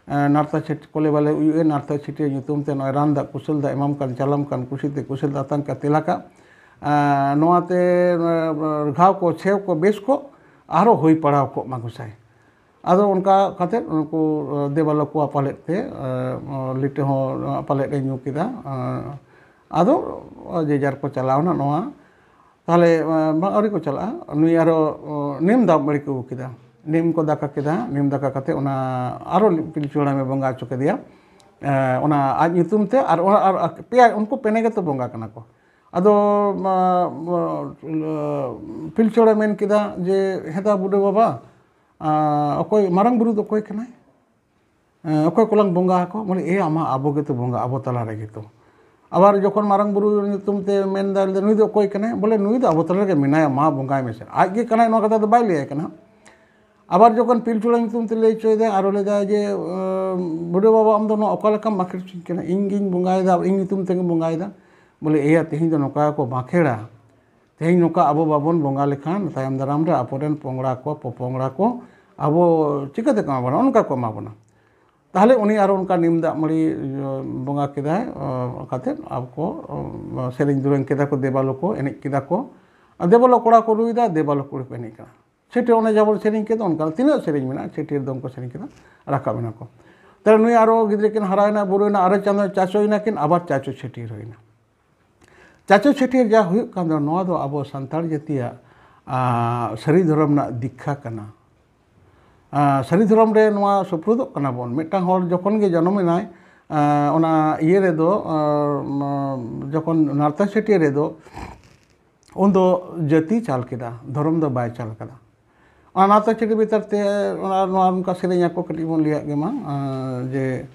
ᱱᱟᱨᱛᱟ ᱪᱷᱤᱴ ᱠᱚᱞᱮ ᱵᱟᱞᱮ ᱩᱭᱩᱜ ᱮ, ᱱᱟᱨᱛᱟ ᱪᱷᱤᱴᱤᱭᱟᱹ ᱧᱩᱛᱩᱢ ᱛᱮ ᱱᱚᱜᱼᱚᱭ ᱨᱟᱱ ᱫᱟᱜ ᱠᱩᱥᱟᱹᱞ ᱫᱟᱜ ᱮᱢᱟᱢ ᱠᱟᱱ, ᱪᱟᱞᱟᱢ ᱠᱟᱱ, ᱠᱩᱥᱤ ᱛᱮ ᱠᱩᱥᱟᱹᱞ ᱫᱟᱜ ᱟᱛᱟᱝ ᱠᱟᱜ, ᱛᱮᱞᱟ ᱠᱟᱜ᱾ ᱱᱚᱣᱟᱛᱮ ᱜᱷᱟᱣ ᱠᱚ, ᱪᱷᱮᱣ ᱠᱚ, ᱵᱮᱥ ᱠᱚ ᱟᱨᱦᱚᱸ ᱦᱩᱭ ᱯᱟᱲᱟᱣ ᱠᱚᱜ ᱢᱟ ᱜᱚᱸᱥᱟᱭ᱾ ᱟᱫᱚ ᱚᱱᱠᱟ ᱠᱟᱛᱮᱫ ᱩᱱᱠᱩ ᱫᱮᱵᱟᱞᱳᱠ ᱠᱚ ᱯᱟᱞᱮᱫ ᱛᱮ, ᱞᱤᱴᱟᱹ ᱦᱚᱸ ᱯᱟᱞᱮᱫ ᱮ ᱧᱩ ᱠᱮᱫᱟ᱾ ᱟᱫᱚ ᱡᱮ ᱡᱟᱨ ᱠᱚ ᱪᱟᱞᱟᱣᱱᱟ᱾ ᱱᱚᱣᱟ ᱛᱟᱦᱚᱞᱮ ᱵᱟᱝ, ᱟᱹᱣᱨᱤ ᱠᱚ ᱪᱟᱞᱟᱜᱼᱟ, ᱱᱩᱭ ᱟᱨᱚ ᱱᱤᱢ ᱫᱟᱜ ᱢᱟᱹᱲᱤ ᱠᱚ ᱟᱹᱜᱩ ᱠᱮᱫᱟ᱾ ᱱᱤᱢ ᱠᱚ ᱫᱟᱠᱟ ᱠᱮᱫᱟ᱾ ᱱᱤᱢ ᱫᱟᱠᱟ ᱠᱟᱛᱮᱫ ᱚᱱᱟ ᱟᱨᱚ ᱯᱤᱞᱪᱩ ᱦᱟᱲᱟᱢᱮ ᱵᱚᱸᱜᱟ ᱦᱚᱪᱚ ᱠᱮᱫᱮᱭᱟ, ᱚᱱᱟ ᱟᱡ ᱧᱩᱛᱩᱢ ᱛᱮ᱾ ᱟᱨ ᱚᱱᱟ ᱟᱨ ᱯᱮᱭᱟ, ᱩᱱᱠᱩ ᱯᱮᱱᱮ ᱜᱮᱛᱚ ᱵᱚᱸᱜᱟ ᱠᱟᱱᱟ ᱠᱚ᱾ ᱟᱫᱚ ᱯᱤᱞᱪᱩ ᱦᱟᱲᱟᱢᱮ ᱢᱮᱱ ᱠᱮᱫᱟ ᱡᱮ, ᱦᱮᱸᱫᱟ ᱵᱩᱰᱷᱟᱹ ᱵᱟᱵᱟ, ᱚᱠᱚᱭ ᱢᱟᱨᱟᱝ ᱵᱩᱨᱩ ᱫᱚ ᱚᱠᱚᱭ ᱠᱟᱱᱟᱭ? ᱚᱠᱚᱭ ᱠᱚᱞᱟᱝ ᱵᱚᱸᱜᱟ ᱟᱠᱚ? ᱵᱚᱞᱮ, ᱮ ᱟᱢᱟ, ᱟᱵᱚ ᱜᱮᱛᱚ ᱵᱚᱸᱜᱟ, ᱟᱵᱚ ᱛᱟᱞᱟ ᱨᱮᱜᱮ ᱛᱚ᱾ ᱟᱵᱟᱨ ᱡᱚᱠᱷᱚᱱ ᱢᱟᱨᱟᱝ ᱵᱩᱨᱩ ᱧᱩᱛᱩᱢ ᱛᱮ ᱢᱮᱱ ᱫᱟᱭ, ᱱᱩᱭ ᱫᱚ ᱚᱠᱚᱭ ᱠᱟᱱᱟᱭ? ᱵᱚᱞᱮ, ᱱᱩᱭ ᱫᱚ ᱟᱵᱚ ᱛᱟᱞᱟ ᱨᱮᱜᱮ ᱢᱮᱱᱟᱭᱟ, ᱢᱟ ᱵᱚᱸᱜᱟᱭ ᱢᱮᱥᱮ᱾ ᱟᱡ ᱜᱮ ᱠᱟᱱᱟᱭ, ᱱᱚᱣᱟ ᱠᱟᱛᱷᱟ ᱫᱚ ᱵᱟᱭ ᱞᱟᱹᱭᱟᱭ ᱠᱟᱱᱟ᱾ ᱟᱵᱟᱨ ᱡᱚᱠᱷᱚᱱ ᱯᱤᱞᱪᱩ ᱦᱟᱲᱟᱢ ᱧᱩᱛᱩᱢ ᱛᱮ ᱞᱟᱹᱭ ᱦᱚᱪᱚᱭᱮᱫᱟᱭ, ᱟᱨᱚ ᱞᱟᱹᱭᱫᱟᱭ ᱡᱮ, ᱵᱩᱰᱷᱟᱹ ᱵᱟᱵᱟ, ᱟᱢ ᱫᱚ ᱱᱚᱣᱟ ᱚᱠᱟ ᱞᱮᱠᱟᱢ ᱵᱟᱸᱠᱷᱮᱲ ᱦᱚᱪᱚᱧ ᱠᱟᱱᱟ? ᱤᱧ ᱜᱤᱧ ᱵᱚᱸᱜᱟᱭᱮᱫᱟ, ᱤᱧ ᱧᱩᱛᱩᱢ ᱛᱮᱜᱮᱢ ᱵᱚᱸᱜᱟᱭᱮᱫᱟ᱾ ᱵᱚᱞᱮ, ᱮᱭᱟ, ᱛᱮᱦᱮᱧ ᱫᱚ ᱱᱚᱝᱠᱟ ᱜᱮᱠᱚ ᱵᱟᱸᱠᱷᱮᱲᱟ, ᱛᱮᱦᱮᱧ ᱱᱚᱝᱠᱟ ᱟᱵᱚ ᱵᱟᱵᱚᱱ ᱵᱚᱸᱜᱟ ᱞᱮᱠᱷᱟᱱ, ᱛᱟᱭᱚᱢ ᱫᱟᱨᱟᱢ ᱨᱮ ᱟᱵᱚᱨᱮᱱ ᱯᱚᱝᱲᱟ ᱠᱚ, ᱯᱚᱯᱚᱝᱲᱟ ᱠᱚ ᱟᱵᱚ ᱪᱤᱠᱟᱹᱛᱮ ᱠᱚ ᱮᱢᱟ ᱵᱚᱱᱟ? ᱚᱱᱠᱟ ᱠᱚ ᱮᱢᱟ ᱵᱚᱱᱟ᱾ ᱛᱟᱦᱚᱞᱮ ᱩᱱᱤ ᱟᱨᱚ ᱚᱱᱠᱟ ᱱᱤᱢ ᱫᱟᱜ ᱢᱟᱹᱲᱤ, ᱤᱭᱟᱹ, ᱵᱚᱸᱜᱟ ᱠᱮᱫᱟᱭ, ᱚ, ᱠᱟᱛᱮᱫ ᱟᱵᱚ ᱠᱚ, ᱚ, ᱥᱮᱨᱮᱧ ᱫᱩᱨᱟᱹᱝ ᱠᱮᱫᱟ ᱠᱚ, ᱫᱮᱵᱟᱞᱳ ᱠᱚ ᱮᱱᱮᱡ ᱠᱮᱫᱟ ᱠᱚ᱾ ᱟᱨ ᱫᱮᱵᱟᱞᱳ ᱠᱚᱲᱟ ᱠᱚ ᱨᱩᱭᱮᱫᱟ, ᱫᱮᱵᱟᱞᱳ ᱠᱩᱲᱤ ᱠᱚ ᱮᱱᱮᱡ ᱠᱟᱱᱟ᱾ ᱪᱷᱟᱹᱴᱭᱟᱹᱨ ᱚᱱᱮ ᱡᱟᱦᱟᱸ ᱵᱚᱱ ᱥᱮᱨᱮᱧ ᱠᱮᱫ, ᱚᱱᱠᱟ ᱛᱤᱱᱟᱹᱜ ᱥᱮᱨᱮᱧ ᱢᱮᱱᱟᱜᱼᱟ, ᱪᱷᱟᱹᱴᱭᱟᱹᱨ ᱫᱚᱝ ᱠᱚ ᱥᱮᱨᱮᱧ ᱠᱮᱫᱟ, ᱨᱟᱠᱟᱵ ᱮᱱᱟ ᱠᱚ᱾ ᱛᱟᱦᱚᱞᱮ ᱱᱩᱭ ᱟᱨᱚ ᱜᱤᱫᱽᱨᱟᱹ ᱠᱤᱱ ᱦᱟᱨᱟᱭᱮᱱᱟ, ᱵᱩᱨᱩᱭᱮᱱᱟ, ᱟᱨᱚ ᱪᱟᱸᱫᱚ ᱪᱟᱪᱳᱭᱮᱱᱟ ᱠᱤᱱ, ᱟᱵᱟᱨ ᱪᱟᱪᱳ ᱪᱷᱟᱹᱴᱭᱟᱹᱨ ᱦᱩᱭᱮᱱᱟ᱾ ᱪᱟᱪᱳ ᱪᱷᱟᱹᱴᱭᱟᱹᱨ ᱡᱟ ᱦᱩᱭᱩᱜ ᱠᱟᱱ ᱫᱚ, ᱱᱚᱣᱟ ᱫᱚ ᱟᱵᱚ ᱥᱟᱱᱛᱟᱲ ᱡᱟᱹᱛᱤᱭᱟᱜ, ᱟ, ᱥᱟᱹᱨᱤ ᱫᱷᱚᱨᱚᱢ ᱨᱮᱱᱟᱜ ᱫᱤᱠᱠᱷᱟ ᱠᱟᱱᱟ᱾ ᱟ, ᱥᱟᱹᱨᱤ ᱫᱷᱚᱨᱚᱢ ᱨᱮ ᱱᱚᱣᱟ ᱥᱩᱯᱨᱩᱫᱚᱜ ᱠᱟᱱᱟ ᱵᱚᱱ᱾ ᱢᱤᱫᱴᱟᱝ ᱦᱚᱲ ᱡᱚᱠᱷᱚᱱ ᱜᱮ ᱡᱚᱱᱚᱢ ᱮᱱᱟᱭ, ᱟ, ᱚᱱᱟ ᱤᱭᱟᱹ ᱨᱮᱫᱚ, ᱟ, ᱡᱚᱠᱷᱚᱱ ᱱᱟᱨᱛᱟ ᱪᱷᱟᱹᱴᱭᱟᱹᱨ ᱨᱮᱫᱚ, ᱩᱱ ᱫᱚ ᱡᱟᱹᱛᱤ ᱪᱟᱞ ᱠᱮᱫᱟ, ᱫᱷᱚᱨᱚᱢ ᱫᱚ ᱵᱟᱭ ᱪᱟᱞ ᱠᱟᱫᱟ᱾ ᱚᱱᱟ ᱱᱟᱨᱛᱟ ᱪᱷᱟᱹᱴᱭᱟᱹᱨ ᱵᱷᱤᱛᱟᱹᱨ ᱛᱮ, ᱚᱱᱟ, ᱱᱚᱣᱟ ᱱᱚᱝᱠᱟ ᱥᱮᱨᱮᱧ ᱟᱠᱚ, ᱠᱟᱹᱴᱤᱡ ᱵᱚᱱ ᱞᱟᱹᱭᱟᱜ ᱜᱮ ᱢᱟ, ᱟ, ᱡᱮ,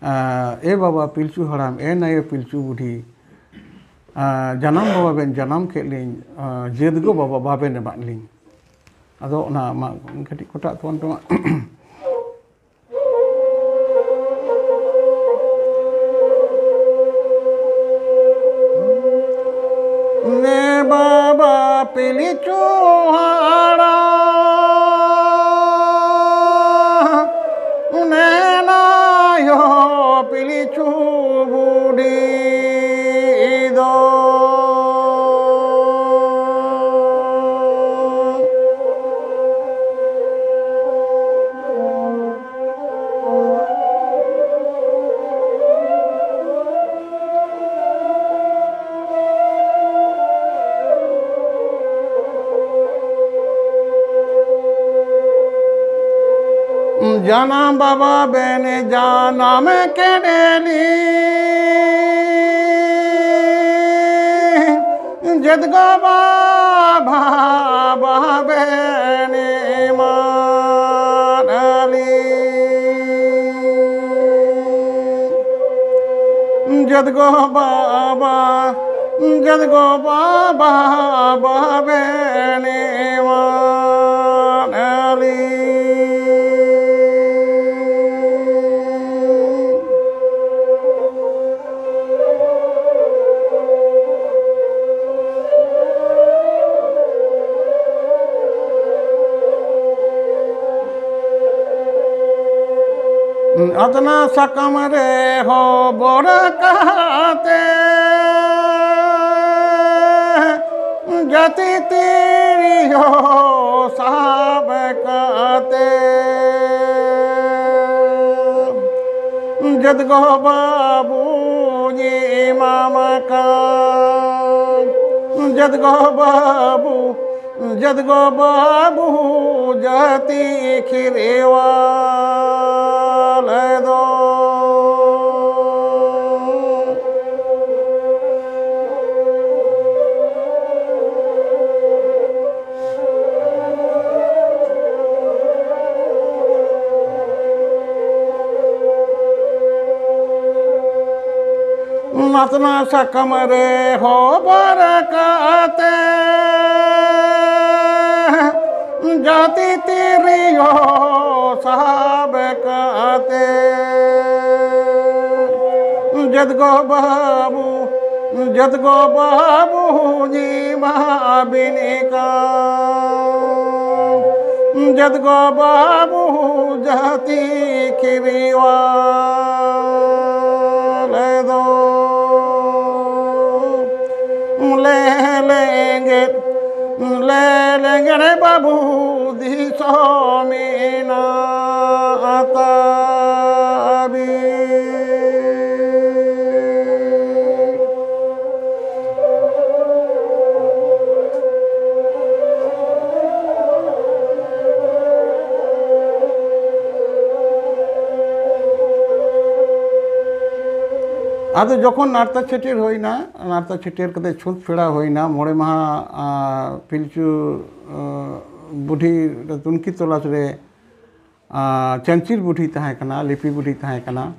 ᱟ, ᱮ ᱵᱟᱵᱟ ᱯᱤᱞᱪᱩ ᱦᱟᱲᱟᱢ, ᱮ ᱱᱟᱭᱮ ᱯᱤᱞᱪᱩ ᱵᱩᱰᱷᱤ, ᱟ, ᱡᱟᱱᱟᱢ ᱵᱟᱵᱟ ᱵᱮᱱ ᱡᱟᱱᱟᱢ ᱠᱮᱫ ᱞᱤᱧ, ᱟ, ᱡᱟᱹᱛ ᱜᱚ ᱵᱟᱵᱟ ᱵᱟᱵᱮᱱ ᱮᱢᱟᱫ ᱞᱤᱧ᱾ ᱟᱫᱚ ᱚᱱᱟ ᱢᱟ ᱠᱟᱹᱴᱤᱡ ᱠᱚᱴᱟᱜ ᱛᱟᱵᱚᱱ ᱯᱮ ᱢᱟ᱾ ᱱᱮ ᱵᱟᱵᱟ ᱯᱤᱞᱪᱩ ᱦᱟᱲᱟᱢ, ᱱᱮ ᱱᱟᱭᱚ ᱯᱤᱞᱪᱩ ᱵᱩᱰᱷᱤ ᱫᱚ᱾ ᱡᱟᱱᱟᱢ ᱵᱟᱵᱟ ᱵᱮᱱ ᱡᱟᱱᱟᱢ ᱠᱮᱫ ᱞᱤᱧ, ᱡᱟᱹᱛ ᱜᱚ ᱵᱟᱵᱟ ᱵᱮᱱ ᱮᱢᱟᱫ ᱞᱤᱧ, ᱡᱟᱹᱛ ᱜᱚ ᱵᱟᱵᱟ, ᱡᱟᱹᱛ ᱜᱚ ᱵᱟᱵᱟ ᱵᱮᱱ ᱮᱢᱟᱫ ᱞᱤᱧ᱾ ᱟᱛᱱᱟ ᱥᱟᱠᱟᱢ ᱨᱮ ᱦᱚᱵᱚᱨ ᱠᱟᱛᱮ, ᱡᱟᱹᱛᱤ ᱛᱤᱨᱭᱳ ᱥᱟᱵ ᱠᱟᱛᱮ, ᱡᱟᱹᱛ ᱜᱚ ᱵᱟᱹᱵᱩᱧ ᱮᱢᱟᱢ ᱠᱟᱱ, ᱡᱟᱹᱛ ᱜᱚ ᱵᱟᱹᱵᱩ, ᱡᱟᱹᱛ ᱜᱚ ᱵᱟᱹᱵᱩ, ᱡᱟᱹᱛᱤ ᱠᱷᱤᱨᱣᱟᱞ ᱫᱚ᱾ ᱟᱛᱱᱟ ᱥᱟᱠᱟᱢ ᱨᱮ ᱦᱚᱵᱚᱨ ᱠᱟᱛᱮ, ᱡᱟᱹᱛᱤ ᱛᱤᱨᱭᱳ ᱥᱟᱵ ᱠᱟᱛᱮ, ᱡᱟᱹᱛ ᱜᱚ ᱵᱟᱹᱵᱩ, ᱡᱟᱹᱛ ᱜᱚ ᱵᱟᱹᱵᱩ ᱧᱤᱢᱟ ᱵᱤᱱᱤ ᱠᱟᱱ, ᱡᱟᱹᱛ ᱜᱚ ᱵᱟᱹᱵᱩ ᱡᱟᱹᱛᱤ ᱠᱷᱤᱨᱣᱟᱞ ᱫᱚ᱾ ᱞᱮ ᱞᱮᱸᱜᱮᱫ, ᱞᱮ ᱞᱮᱸᱜᱮᱫ ᱵᱟᱹᱵᱩ ᱫᱤᱥᱚᱢ ᱢᱮᱱᱟᱜ ᱛᱟᱵᱤᱱ᱾ ᱟᱫᱚ ᱡᱚᱠᱷᱚᱱ ᱱᱟᱨᱛᱟ ᱪᱷᱟᱹᱴᱭᱟᱹᱨ ᱦᱩᱭᱱᱟ, ᱱᱟᱨᱛᱟ ᱪᱷᱟᱹᱴᱭᱟᱹᱨ ᱠᱟᱛᱮ ᱪᱷᱩᱸᱛ ᱯᱷᱮᱲᱟᱣ ᱦᱩᱭᱱᱟ, ᱢᱚᱬᱮ ᱢᱟᱦᱟ, ᱟ, ᱯᱤᱞᱪᱩ, ᱟ, ᱵᱩᱰᱷᱤ ᱛᱩᱱᱠᱷᱤ ᱛᱚᱞᱟᱥ ᱨᱮ, ᱟ, ᱪᱟᱧᱪᱤᱨ ᱵᱩᱰᱷᱤ ᱛᱟᱦᱮᱸ ᱠᱟᱱᱟ, ᱞᱤᱯᱤ ᱵᱩᱰᱷᱤ ᱛᱟᱦᱮᱸ ᱠᱟᱱᱟ᱾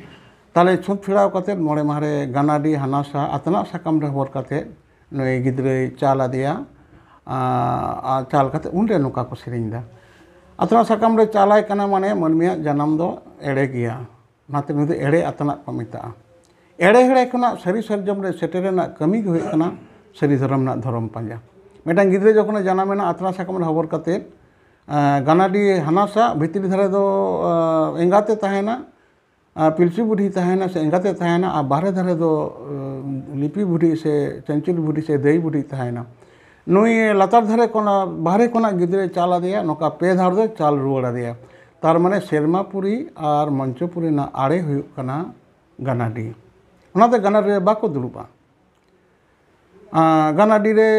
ᱛᱟᱦᱞᱮ ᱪᱷᱩᱸᱛ ᱯᱷᱮᱲᱟᱣ ᱠᱟᱛᱮ ᱢᱚᱬᱮ ᱢᱟᱦᱟ ᱨᱮ ᱜᱟᱱᱟᱰᱤ ᱦᱟᱱᱟᱥᱟ ᱟᱛᱱᱟᱜ ᱥᱟᱠᱟᱢ ᱨᱮ ᱦᱚᱵᱚᱨ ᱠᱟᱛᱮ ᱱᱩᱭ ᱜᱤᱫᱽᱨᱟᱹᱭ ᱪᱟᱞ ᱟᱫᱮᱭᱟ᱾ ᱟ, ᱟᱨ ᱪᱟᱞ ᱠᱟᱛᱮ ᱩᱱᱨᱮ ᱱᱚᱝᱠᱟ ᱠᱚ ᱥᱮᱨᱮᱧ ᱮᱫᱟ, ᱟᱛᱱᱟᱜ ᱥᱟᱠᱟᱢ ᱨᱮ ᱪᱟᱞᱟᱭ ᱠᱟᱱᱟ ᱢᱟᱱᱮ ᱢᱟᱹᱱᱢᱤᱭᱟᱜ ᱡᱟᱱᱟᱢ ᱫᱚ ᱮᱲᱮ ᱜᱮᱭᱟ᱾ ᱚᱱᱟᱛᱮ ᱱᱩᱭ ᱫᱚ ᱮᱲᱮ ᱟᱛᱱᱟᱜ ᱠᱚ ᱢᱮᱛᱟᱜᱼᱟ᱾ ᱮᱲᱮ ᱦᱮᱲᱮ ᱠᱷᱚᱱᱟᱜ ᱥᱟᱹᱨᱤ ᱥᱟᱨᱡᱚᱢ ᱨᱮ ᱥᱮᱴᱮᱨ ᱨᱮᱱᱟᱜ ᱠᱟᱹᱢᱤ ᱜᱮ ᱦᱩᱭᱩᱜ ᱠᱟᱱᱟ ᱥᱟᱹᱨᱤ ᱫᱷᱚᱨᱚᱢ ᱨᱮᱱᱟᱜ ᱫᱷᱚᱨᱚᱢ ᱯᱟᱸᱡᱟ᱾ ᱢᱤᱫᱴᱟᱝ ᱜᱤᱫᱽᱨᱟᱹ ᱡᱚᱠᱷᱚᱱᱮ ᱡᱟᱱᱟᱢᱮᱱᱟ, ᱟᱛᱱᱟ ᱥᱟᱠᱟᱢ ᱨᱮ ᱦᱚᱵᱚᱨ ᱠᱟᱛᱮ, ᱟᱸ, ᱜᱟᱱᱟᱰᱤ ᱦᱟᱱᱟᱥᱟ ᱵᱷᱤᱛᱨᱤ ᱫᱷᱟᱨᱮ ᱫᱚ, ᱟᱸ, ᱮᱸᱜᱟᱛᱮ ᱛᱟᱦᱮᱱᱟ, ᱟᱨ ᱯᱤᱞᱪᱩ ᱵᱩᱰᱷᱤ ᱛᱟᱦᱮᱱᱟ ᱥᱮ ᱮᱸᱜᱟᱛᱮ ᱛᱟᱦᱮᱱᱟ, ᱟᱨ ᱵᱟᱦᱨᱮ ᱫᱷᱟᱨᱮ ᱫᱚ ᱞᱤᱯᱤ ᱵᱩᱰᱷᱤ ᱥᱮ ᱪᱟᱧᱪᱩᱞ ᱵᱩᱰᱷᱤ ᱥᱮ ᱫᱟᱹᱭ ᱵᱩᱰᱷᱤ ᱛᱟᱦᱮᱱᱟ᱾ ᱱᱩᱭ ᱞᱟᱛᱟᱨ ᱫᱷᱟᱨᱮ ᱠᱷᱚᱱᱟᱜ, ᱵᱟᱦᱨᱮ ᱠᱷᱚᱱᱟᱜ ᱜᱤᱫᱽᱨᱟᱹᱭ ᱪᱟᱞ ᱟᱫᱮᱭᱟ, ᱱᱚᱝᱠᱟ ᱯᱮ ᱫᱷᱟᱣ ᱫᱚᱭ ᱪᱟᱞ ᱨᱩᱣᱟᱹᱲ ᱟᱫᱮᱭᱟ᱾ ᱛᱟᱨ ᱢᱟᱱᱮ ᱥᱮᱨᱢᱟᱯᱩᱨᱤ ᱟᱨ ᱢᱚᱧᱪᱚᱯᱩᱨᱤ ᱨᱮᱱᱟᱜ ᱟᱲᱮ ᱦᱩᱭᱩᱜ ᱠᱟᱱᱟ ᱜᱟᱱᱟᱰᱤ᱾ ᱚᱱᱟᱛᱮ ᱜᱟᱱᱟᱰᱤ ᱨᱮ ᱵᱟᱠᱚ ᱫᱩᱲᱩᱵᱼᱟ᱾ ᱜᱟᱱᱟᱰᱤ ᱨᱮ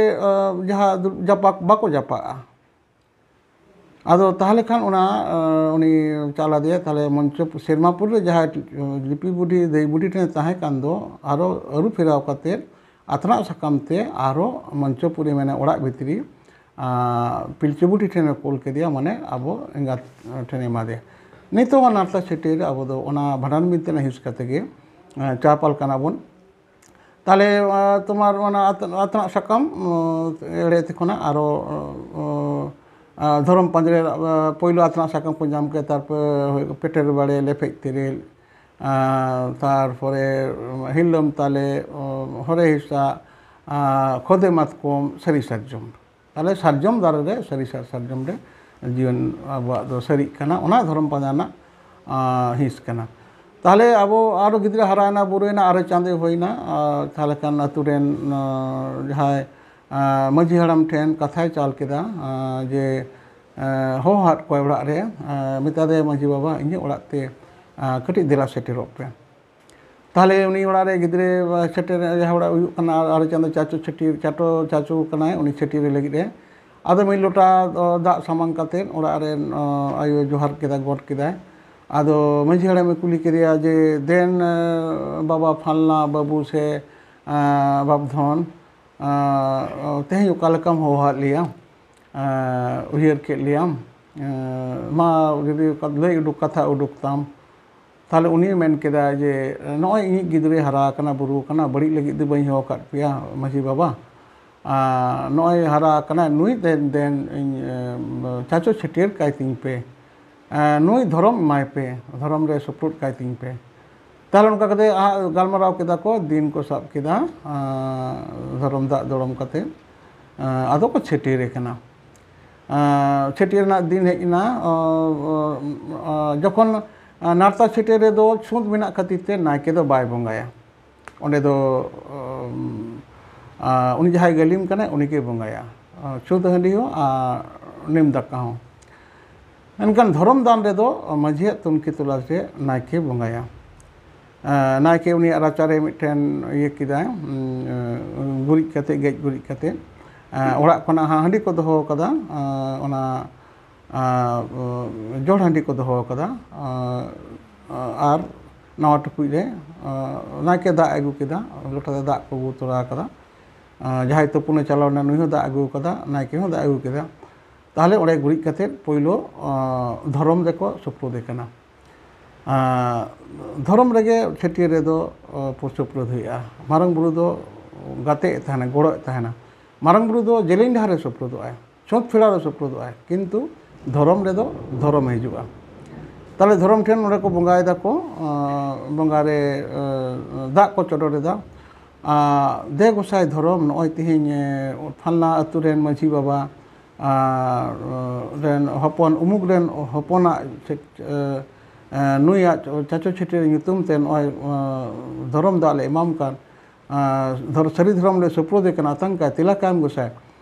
ᱡᱟᱦᱟᱸ ᱡᱟᱯᱟᱜ ᱵᱟᱠᱚ ᱡᱟᱯᱟᱜᱼᱟ᱾ ᱟᱫᱚ ᱛᱟᱦᱚᱞᱮ ᱠᱷᱟᱱ ᱚᱱᱟ ᱩᱱᱤ ᱪᱟᱞ ᱟᱫᱮᱭᱟ᱾ ᱛᱟᱦᱚᱞᱮ ᱢᱚᱧᱪᱚ ᱥᱮᱨᱢᱟᱯᱩᱨ ᱨᱮ ᱡᱟᱦᱟᱸᱭ ᱞᱤᱯᱤ ᱵᱩᱰᱷᱤ, ᱫᱟᱹᱭ ᱵᱩᱰᱷᱤ ᱴᱷᱮᱱ ᱛᱟᱦᱮᱸ ᱠᱟᱱ ᱫᱚ, ᱟᱨᱚ ᱟᱹᱨᱩ ᱯᱷᱮᱨᱟᱣ ᱠᱟᱛᱮ ᱟᱛᱱᱟᱜ ᱥᱟᱠᱟᱢ ᱛᱮ ᱟᱨᱚ ᱢᱚᱧᱪᱚᱯᱩᱨᱤ, ᱢᱟᱱᱮ ᱚᱲᱟᱜ ᱵᱷᱤᱛᱨᱤ ᱯᱤᱞᱪᱩ ᱵᱩᱰᱷᱤ ᱴᱷᱮᱱᱮ ᱠᱩᱞ ᱠᱮᱫᱮᱭᱟ, ᱢᱟᱱᱮ ᱟᱵᱚ ᱮᱸᱜᱟᱛ ᱴᱷᱮᱱᱮ ᱮᱢᱟ ᱫᱮᱭᱟ᱾ ᱱᱤᱛᱚᱜ ᱦᱚᱸ ᱱᱟᱨᱛᱟ ᱪᱷᱟᱹᱴᱭᱟᱹᱨ ᱨᱮ ᱟᱵᱚ ᱫᱚ ᱚᱱᱟ ᱵᱷᱟᱸᱰᱟᱱ ᱵᱤᱱᱛᱤ ᱨᱮᱱᱟᱜ ᱦᱤᱸᱥ ᱠᱟᱛᱮ ᱜᱮ ᱪᱟᱯᱟᱞ ᱠᱟᱱᱟ ᱵᱚᱱ᱾ ᱛᱟᱦᱚᱞᱮ ᱛᱳᱢᱟᱨ ᱚᱱᱟ ᱟᱛᱱᱟᱜ ᱥᱟᱠᱟᱢ ᱮᱲᱮ ᱛᱮ ᱠᱷᱚᱱᱟᱜ ᱟᱨᱚ ᱫᱷᱚᱨᱚᱢ ᱯᱟᱸᱡᱽᱨᱮ ᱯᱳᱭᱞᱳ ᱟᱛᱱᱟᱜ ᱥᱟᱠᱟᱢ ᱠᱚ ᱧᱟᱢ ᱠᱮᱫᱟ, ᱛᱟᱨᱯᱚᱨᱮ ᱯᱮᱴᱮᱨ ᱵᱟᱲᱮ, ᱞᱮᱯᱷᱮᱡ ᱛᱮᱨᱮᱞ, ᱛᱟᱨᱯᱚᱨᱮ ᱦᱤᱞᱟᱹᱢ ᱛᱟᱞᱮ, ᱦᱚᱨᱮ ᱦᱮᱸᱥᱟᱜ, ᱠᱷᱚᱫᱮ ᱢᱟᱛᱠᱚᱢ, ᱥᱟᱹᱨᱤ ᱥᱟᱨᱡᱚᱢ᱾ ᱛᱟᱦᱚᱞᱮ ᱥᱟᱨᱡᱚᱢ ᱫᱟᱨᱮ ᱨᱮ, ᱥᱟᱹᱨᱤ ᱥᱟᱨ-, ᱥᱟᱨᱡᱚᱢ ᱨᱮ ᱡᱤᱭᱚᱱ ᱟᱵᱚᱣᱟᱜ ᱫᱚ ᱥᱟᱹᱨᱤᱜ ᱠᱟᱱᱟ᱾ ᱚᱱᱟ ᱫᱷᱚᱨᱚᱢ ᱯᱟᱸᱡᱟ ᱨᱮᱱᱟᱜ ᱦᱤᱸᱥ ᱠᱟᱱᱟ᱾ ᱛᱟᱦᱚᱞᱮ ᱟᱵᱚ ᱟᱨᱚ ᱜᱤᱫᱽᱨᱟᱹ ᱦᱟᱨᱟᱭᱮᱱᱟ, ᱵᱩᱨᱩᱭᱮᱱᱟ, ᱟᱨᱚ ᱪᱟᱸᱫᱮ ᱦᱩᱭᱱᱟ, ᱛᱟᱦᱚᱞᱮ ᱠᱷᱟᱱ ᱟᱹᱛᱩ ᱨᱮᱱ ᱡᱟᱦᱟᱸᱭ ᱢᱟᱺᱡᱷᱤ ᱦᱟᱲᱟᱢ ᱴᱷᱮᱱ ᱠᱟᱛᱷᱟᱭ ᱪᱟᱞ ᱠᱮᱫᱟ ᱡᱮ ᱦᱚᱦᱚᱣᱟᱫ ᱠᱚᱣᱟᱭ ᱚᱲᱟᱜ ᱨᱮ, ᱢᱮᱛᱟ ᱫᱮᱭᱟ, "ᱢᱟᱺᱡᱷᱤ ᱵᱟᱵᱟ, ᱤᱧᱟᱹᱜ ᱚᱲᱟᱜ ᱛᱮ ᱠᱟᱹᱴᱤᱡ ᱫᱮᱞᱟ ᱥᱮᱴᱮᱨᱚᱜ ᱯᱮ᱾" ᱛᱟᱦᱚᱞᱮ ᱩᱱᱤ ᱚᱲᱟᱜ ᱨᱮ ᱜᱤᱫᱽᱨᱟᱹ ᱥᱮᱴᱮᱨ, ᱡᱟᱦᱟᱸ ᱚᱲᱟᱜ ᱦᱩᱭᱩᱜ ᱠᱟᱱᱟ, ᱟᱨ ᱟᱨᱮ ᱪᱟᱸᱫᱚ ᱪᱟᱪᱳ ᱪᱷᱟᱹᱴᱭᱟᱹᱨ, ᱪᱟᱴᱚ ᱪᱟᱪᱳ ᱠᱟᱱᱟᱭ ᱩᱱᱤ ᱪᱷᱟᱹᱴᱭᱟᱹᱨ ᱞᱟᱹᱜᱤᱫ ᱨᱮ᱾ ᱟᱫᱚ ᱢᱤᱫ ᱞᱚᱴᱟ ᱫᱟᱜ ᱥᱟᱢᱟᱝ ᱠᱟᱛᱮᱫ ᱚᱲᱟᱜ ᱨᱮᱱ ᱟᱭᱳ ᱡᱚᱦᱟᱨ ᱠᱮᱫᱟ, ᱜᱚᱰ ᱠᱮᱫᱟᱭ᱾ ᱟᱫᱚ ᱢᱟᱺᱡᱷᱤ ᱦᱟᱲᱟᱢᱮ ᱠᱩᱞᱤ ᱠᱮᱫᱮᱭᱟ ᱡᱮ, "ᱫᱮᱱ, ᱵᱟᱵᱟ ᱯᱷᱟᱞᱱᱟ ᱵᱟᱹᱵᱩ ᱥᱮ ᱵᱟᱯᱫᱷᱚᱱ, ᱛᱮᱦᱮᱧ ᱚᱠᱟ ᱞᱮᱠᱟᱢ ᱦᱚᱦᱚᱣᱟᱫ ᱞᱮᱭᱟ? ᱩᱭᱦᱟᱹᱨ ᱠᱮᱫ ᱞᱮᱭᱟᱢ? ᱢᱟ ᱡᱩᱫᱤ ᱞᱟᱹᱭ ᱩᱰᱩᱠ, ᱠᱟᱛᱷᱟ ᱩᱰᱩᱠ ᱛᱟᱢ᱾" ᱛᱟᱦᱚᱞᱮ ᱩᱱᱤ ᱢᱮᱱ ᱠᱮᱫᱟ ᱡᱮ, "ᱱᱚᱜᱼᱚᱭ ᱤᱧᱤᱡ ᱜᱤᱫᱽᱨᱟᱹᱭ ᱦᱟᱨᱟ ᱟᱠᱟᱱᱟ, ᱵᱩᱨᱩ ᱟᱠᱟᱱᱟ, ᱵᱟᱹᱲᱤᱡ ᱞᱟᱹᱜᱤᱫ ᱫᱚ ᱵᱟᱹᱧ ᱦᱚᱦᱚ ᱟᱠᱟᱫ ᱯᱮᱭᱟ ᱢᱟᱺᱡᱷᱤ ᱵᱟᱵᱟ᱾ ᱟᱨ ᱱᱚᱜᱼᱚᱭ ᱦᱟᱨᱟ ᱟᱠᱟᱱᱟᱭ ᱱᱩᱭ, ᱫᱮᱱ, ᱫᱮᱱ ᱤᱧ, ᱮ, ᱪᱟᱪᱳ ᱪᱷᱟᱹᱴᱭᱟᱹᱨ ᱠᱟᱭ ᱛᱤᱧ ᱯᱮ, ᱮ, ᱱᱩᱭ ᱫᱷᱚᱨᱚᱢ ᱮᱢᱟᱭ ᱯᱮ, ᱫᱷᱚᱨᱚᱢ ᱨᱮ ᱥᱩᱯᱨᱩᱫ ᱠᱟᱭ ᱛᱤᱧ ᱯᱮ᱾" ᱛᱟᱦᱚᱞᱮ ᱚᱱᱠᱟ ᱠᱟᱛᱮ ᱟ-, ᱜᱟᱞᱢᱟᱨᱟᱣ ᱠᱮᱫᱟ ᱠᱚ, ᱫᱤᱱ ᱠᱚ ᱥᱟᱵ ᱠᱮᱫᱟ, ᱟ, ᱫᱷᱚᱨᱚᱢ ᱫᱟᱜ ᱫᱚᱲᱚᱢ ᱠᱟᱛᱮ, ᱟ, ᱟᱫᱚ ᱠᱚ ᱪᱷᱟᱹᱴᱭᱟᱹᱨᱮ ᱠᱟᱱᱟ᱾ ᱟ, ᱪᱷᱟᱹᱴᱭᱟᱹᱨ ᱨᱮᱱᱟᱜ ᱫᱤᱱ ᱦᱮᱡ ᱮᱱᱟ᱾ ᱟ, ᱟ, ᱟ, ᱡᱚᱠᱷᱚᱱ ᱟᱨ ᱱᱟᱲᱛᱟ ᱪᱷᱟᱹᱴᱭᱟᱹᱨ ᱨᱮᱫᱚ ᱪᱷᱩᱸᱛ ᱢᱮᱱᱟᱜ ᱠᱷᱟᱹᱛᱤᱨ ᱛᱮ ᱱᱟᱭᱠᱮ ᱫᱚ ᱵᱟᱭ ᱵᱚᱸᱜᱟᱭᱟ᱾ ᱚᱸᱰᱮ ᱫᱚ, ᱩᱢ, ᱟᱨ ᱩᱱᱤ ᱡᱟᱦᱟᱸᱭ ᱜᱟᱹᱞᱤᱢ ᱠᱟᱱᱟᱭ, ᱩᱱᱤ ᱜᱮᱭ ᱵᱚᱸᱜᱟᱭᱟ᱾ ᱟᱨ ᱪᱷᱩᱸᱛ ᱦᱟᱺᱰᱤ ᱦᱚᱸ ᱟᱨ ᱱᱤᱢ ᱫᱟᱠᱟ ᱦᱚᱸ᱾ ᱢᱮᱱᱠᱷᱟᱱ ᱫᱷᱚᱨᱚᱢ ᱫᱟᱱ ᱨᱮᱫᱚ ᱢᱟᱹᱡᱷᱤᱭᱟᱜ ᱛᱩᱱᱠᱷᱤ ᱛᱚᱞᱟᱥ ᱨᱮ ᱱᱟᱭᱠᱮ ᱵᱚᱸᱜᱟᱭᱟ᱾ ᱟᱨ ᱱᱟᱭᱠᱮ ᱩᱱᱤᱭᱟᱜ ᱨᱟᱪᱟᱨᱮ ᱢᱤᱫᱴᱮᱱ ᱤᱭᱟᱹ ᱠᱮᱫᱟᱭ, ᱩᱢ, ᱜᱩᱨᱤᱡ ᱠᱟᱛᱮ, ᱜᱮᱡ ᱜᱩᱨᱤᱡ ᱠᱟᱛᱮ, ᱟᱨ ᱚᱲᱟᱜ ᱠᱷᱚᱱᱟᱜ ᱦᱟᱸ-, ᱦᱟᱺᱰᱤ ᱠᱚ ᱫᱚᱦᱚ ᱟᱠᱟᱫᱟ, ᱟᱨ ᱚᱱᱟ ᱟᱨ, ᱡᱚᱲ ᱦᱟᱺᱰᱤ ᱠᱚ ᱫᱚᱦᱚ ᱟᱠᱟᱫᱟ᱾ ᱟᱨ, ᱟᱨ ᱱᱟᱣᱟ ᱴᱩᱠᱩᱡ ᱨᱮ, ᱟᱨ, ᱱᱟᱭᱠᱮ ᱫᱟᱜ ᱮ ᱟᱹᱜᱩ ᱠᱮᱫᱟ, ᱞᱚᱴᱟ ᱛᱮ ᱫᱟᱜ ᱠᱚ ᱟᱹᱜᱩ ᱛᱚᱨᱟ ᱟᱠᱟᱫᱟ᱾ ᱟᱨ ᱡᱟᱦᱟᱸᱭ ᱛᱩᱯᱩᱱᱮ ᱪᱟᱞᱟᱣ ᱮᱱᱟ, ᱱᱩᱭ ᱦᱚᱸ ᱫᱟᱜ ᱟᱹᱜᱩ ᱟᱠᱟᱫᱟ, ᱱᱟᱭᱠᱮ ᱦᱚᱸ ᱫᱟᱜ ᱟᱹᱜᱩ ᱠᱮᱫᱟ᱾ ᱛᱟᱦᱚᱞᱮ ᱚᱸᱰᱮ ᱜᱩᱨᱤᱡ ᱠᱟᱛᱮᱫ ᱯᱳᱭᱞᱳ, ᱟᱨ, ᱫᱷᱚᱨᱚᱢ ᱨᱮᱠᱚ ᱥᱩᱯᱨᱩᱫᱮ ᱠᱟᱱᱟ᱾ ᱟᱨ ᱫᱷᱚᱨᱚᱢ ᱨᱮᱜᱮ ᱪᱷᱟᱹᱴᱭᱟᱹᱨ ᱨᱮᱫᱚ, ᱟᱨ, ᱥᱩᱯᱨᱩᱫ ᱦᱩᱭᱩᱜᱼᱟ᱾ ᱢᱟᱨᱟᱝ ᱵᱩᱨᱩ ᱫᱚ ᱜᱟᱛᱮᱜ ᱛᱟᱦᱮᱱᱟ, ᱜᱚᱲᱚᱜ ᱛᱟᱦᱮᱱᱟ᱾ ᱢᱟᱨᱟᱝ ᱵᱩᱨᱩ ᱫᱚ ᱡᱮᱞᱮᱧ ᱰᱟᱦᱟᱨ ᱨᱮ ᱥᱩᱯᱨᱩᱫᱚᱜᱼᱟᱭ᱾ ᱪᱷᱩᱸᱛ ᱯᱷᱮᱲᱟ ᱨᱮ ᱥᱩᱯᱨᱩᱫᱚᱜᱼᱟᱭ, ᱠᱤᱱᱛᱩ ᱫᱷᱚᱨᱚᱢ ᱨᱮᱫᱚ ᱫᱷᱚᱨᱚᱢ ᱦᱤᱡᱩᱜᱼᱟ᱾ ᱛᱟᱦᱞᱮ ᱫᱷᱚᱨᱚᱢ ᱴᱷᱮᱱ ᱚᱸᱰᱮ ᱠᱚ ᱵᱚᱸᱜᱟᱭ ᱫᱟᱠᱚ, ᱟᱸ, ᱵᱚᱸᱜᱟ ᱨᱮ, ᱟᱸ, ᱫᱟᱜ ᱠᱚ ᱪᱚᱰᱚᱨ ᱮᱫᱟ᱾ ᱟᱸ, ᱫᱮ ᱜᱚᱸᱥᱟᱭ ᱫᱷᱚᱨᱚᱢ, ᱱᱚᱜᱼᱚᱭ ᱛᱮᱦᱮᱧ, ᱮᱸ, ᱯᱷᱟᱞᱱᱟ ᱟᱹᱛᱩ ᱨᱮᱱ ᱢᱟᱹᱡᱷᱤ ᱵᱟᱵᱟ, ᱟᱸ, ᱨᱮᱱ ᱦᱚᱯᱚᱱ, ᱩᱢᱩᱠ ᱨᱮᱱ ᱦᱚᱯᱚᱱᱟᱜ ᱪᱮᱫ, ᱮᱸ, ᱮᱸ, ᱱᱩᱭᱟᱜ ᱪᱟᱪᱚ ᱪᱷᱟᱹᱴᱭᱟᱹᱨ ᱧᱩᱛᱩᱢ ᱛᱮ ᱱᱚᱜᱼᱚᱭ, ᱟᱸ, ᱫᱷᱚᱨᱚᱢ ᱫᱟᱜ ᱞᱮ ᱮᱢᱟᱢ ᱠᱟᱱ, ᱟᱨ ᱫᱷᱚᱨ-, ᱥᱟᱹᱨᱤ ᱫᱷᱚᱨᱚᱢ ᱨᱮ ᱥᱩᱯᱨᱩᱫᱮ ᱠᱟᱱᱟ, ᱟᱛᱟᱝ ᱠᱟᱭ, ᱛᱮᱞᱟ ᱠᱟᱭᱮᱢ ᱜᱚᱸᱥᱟᱭ᱾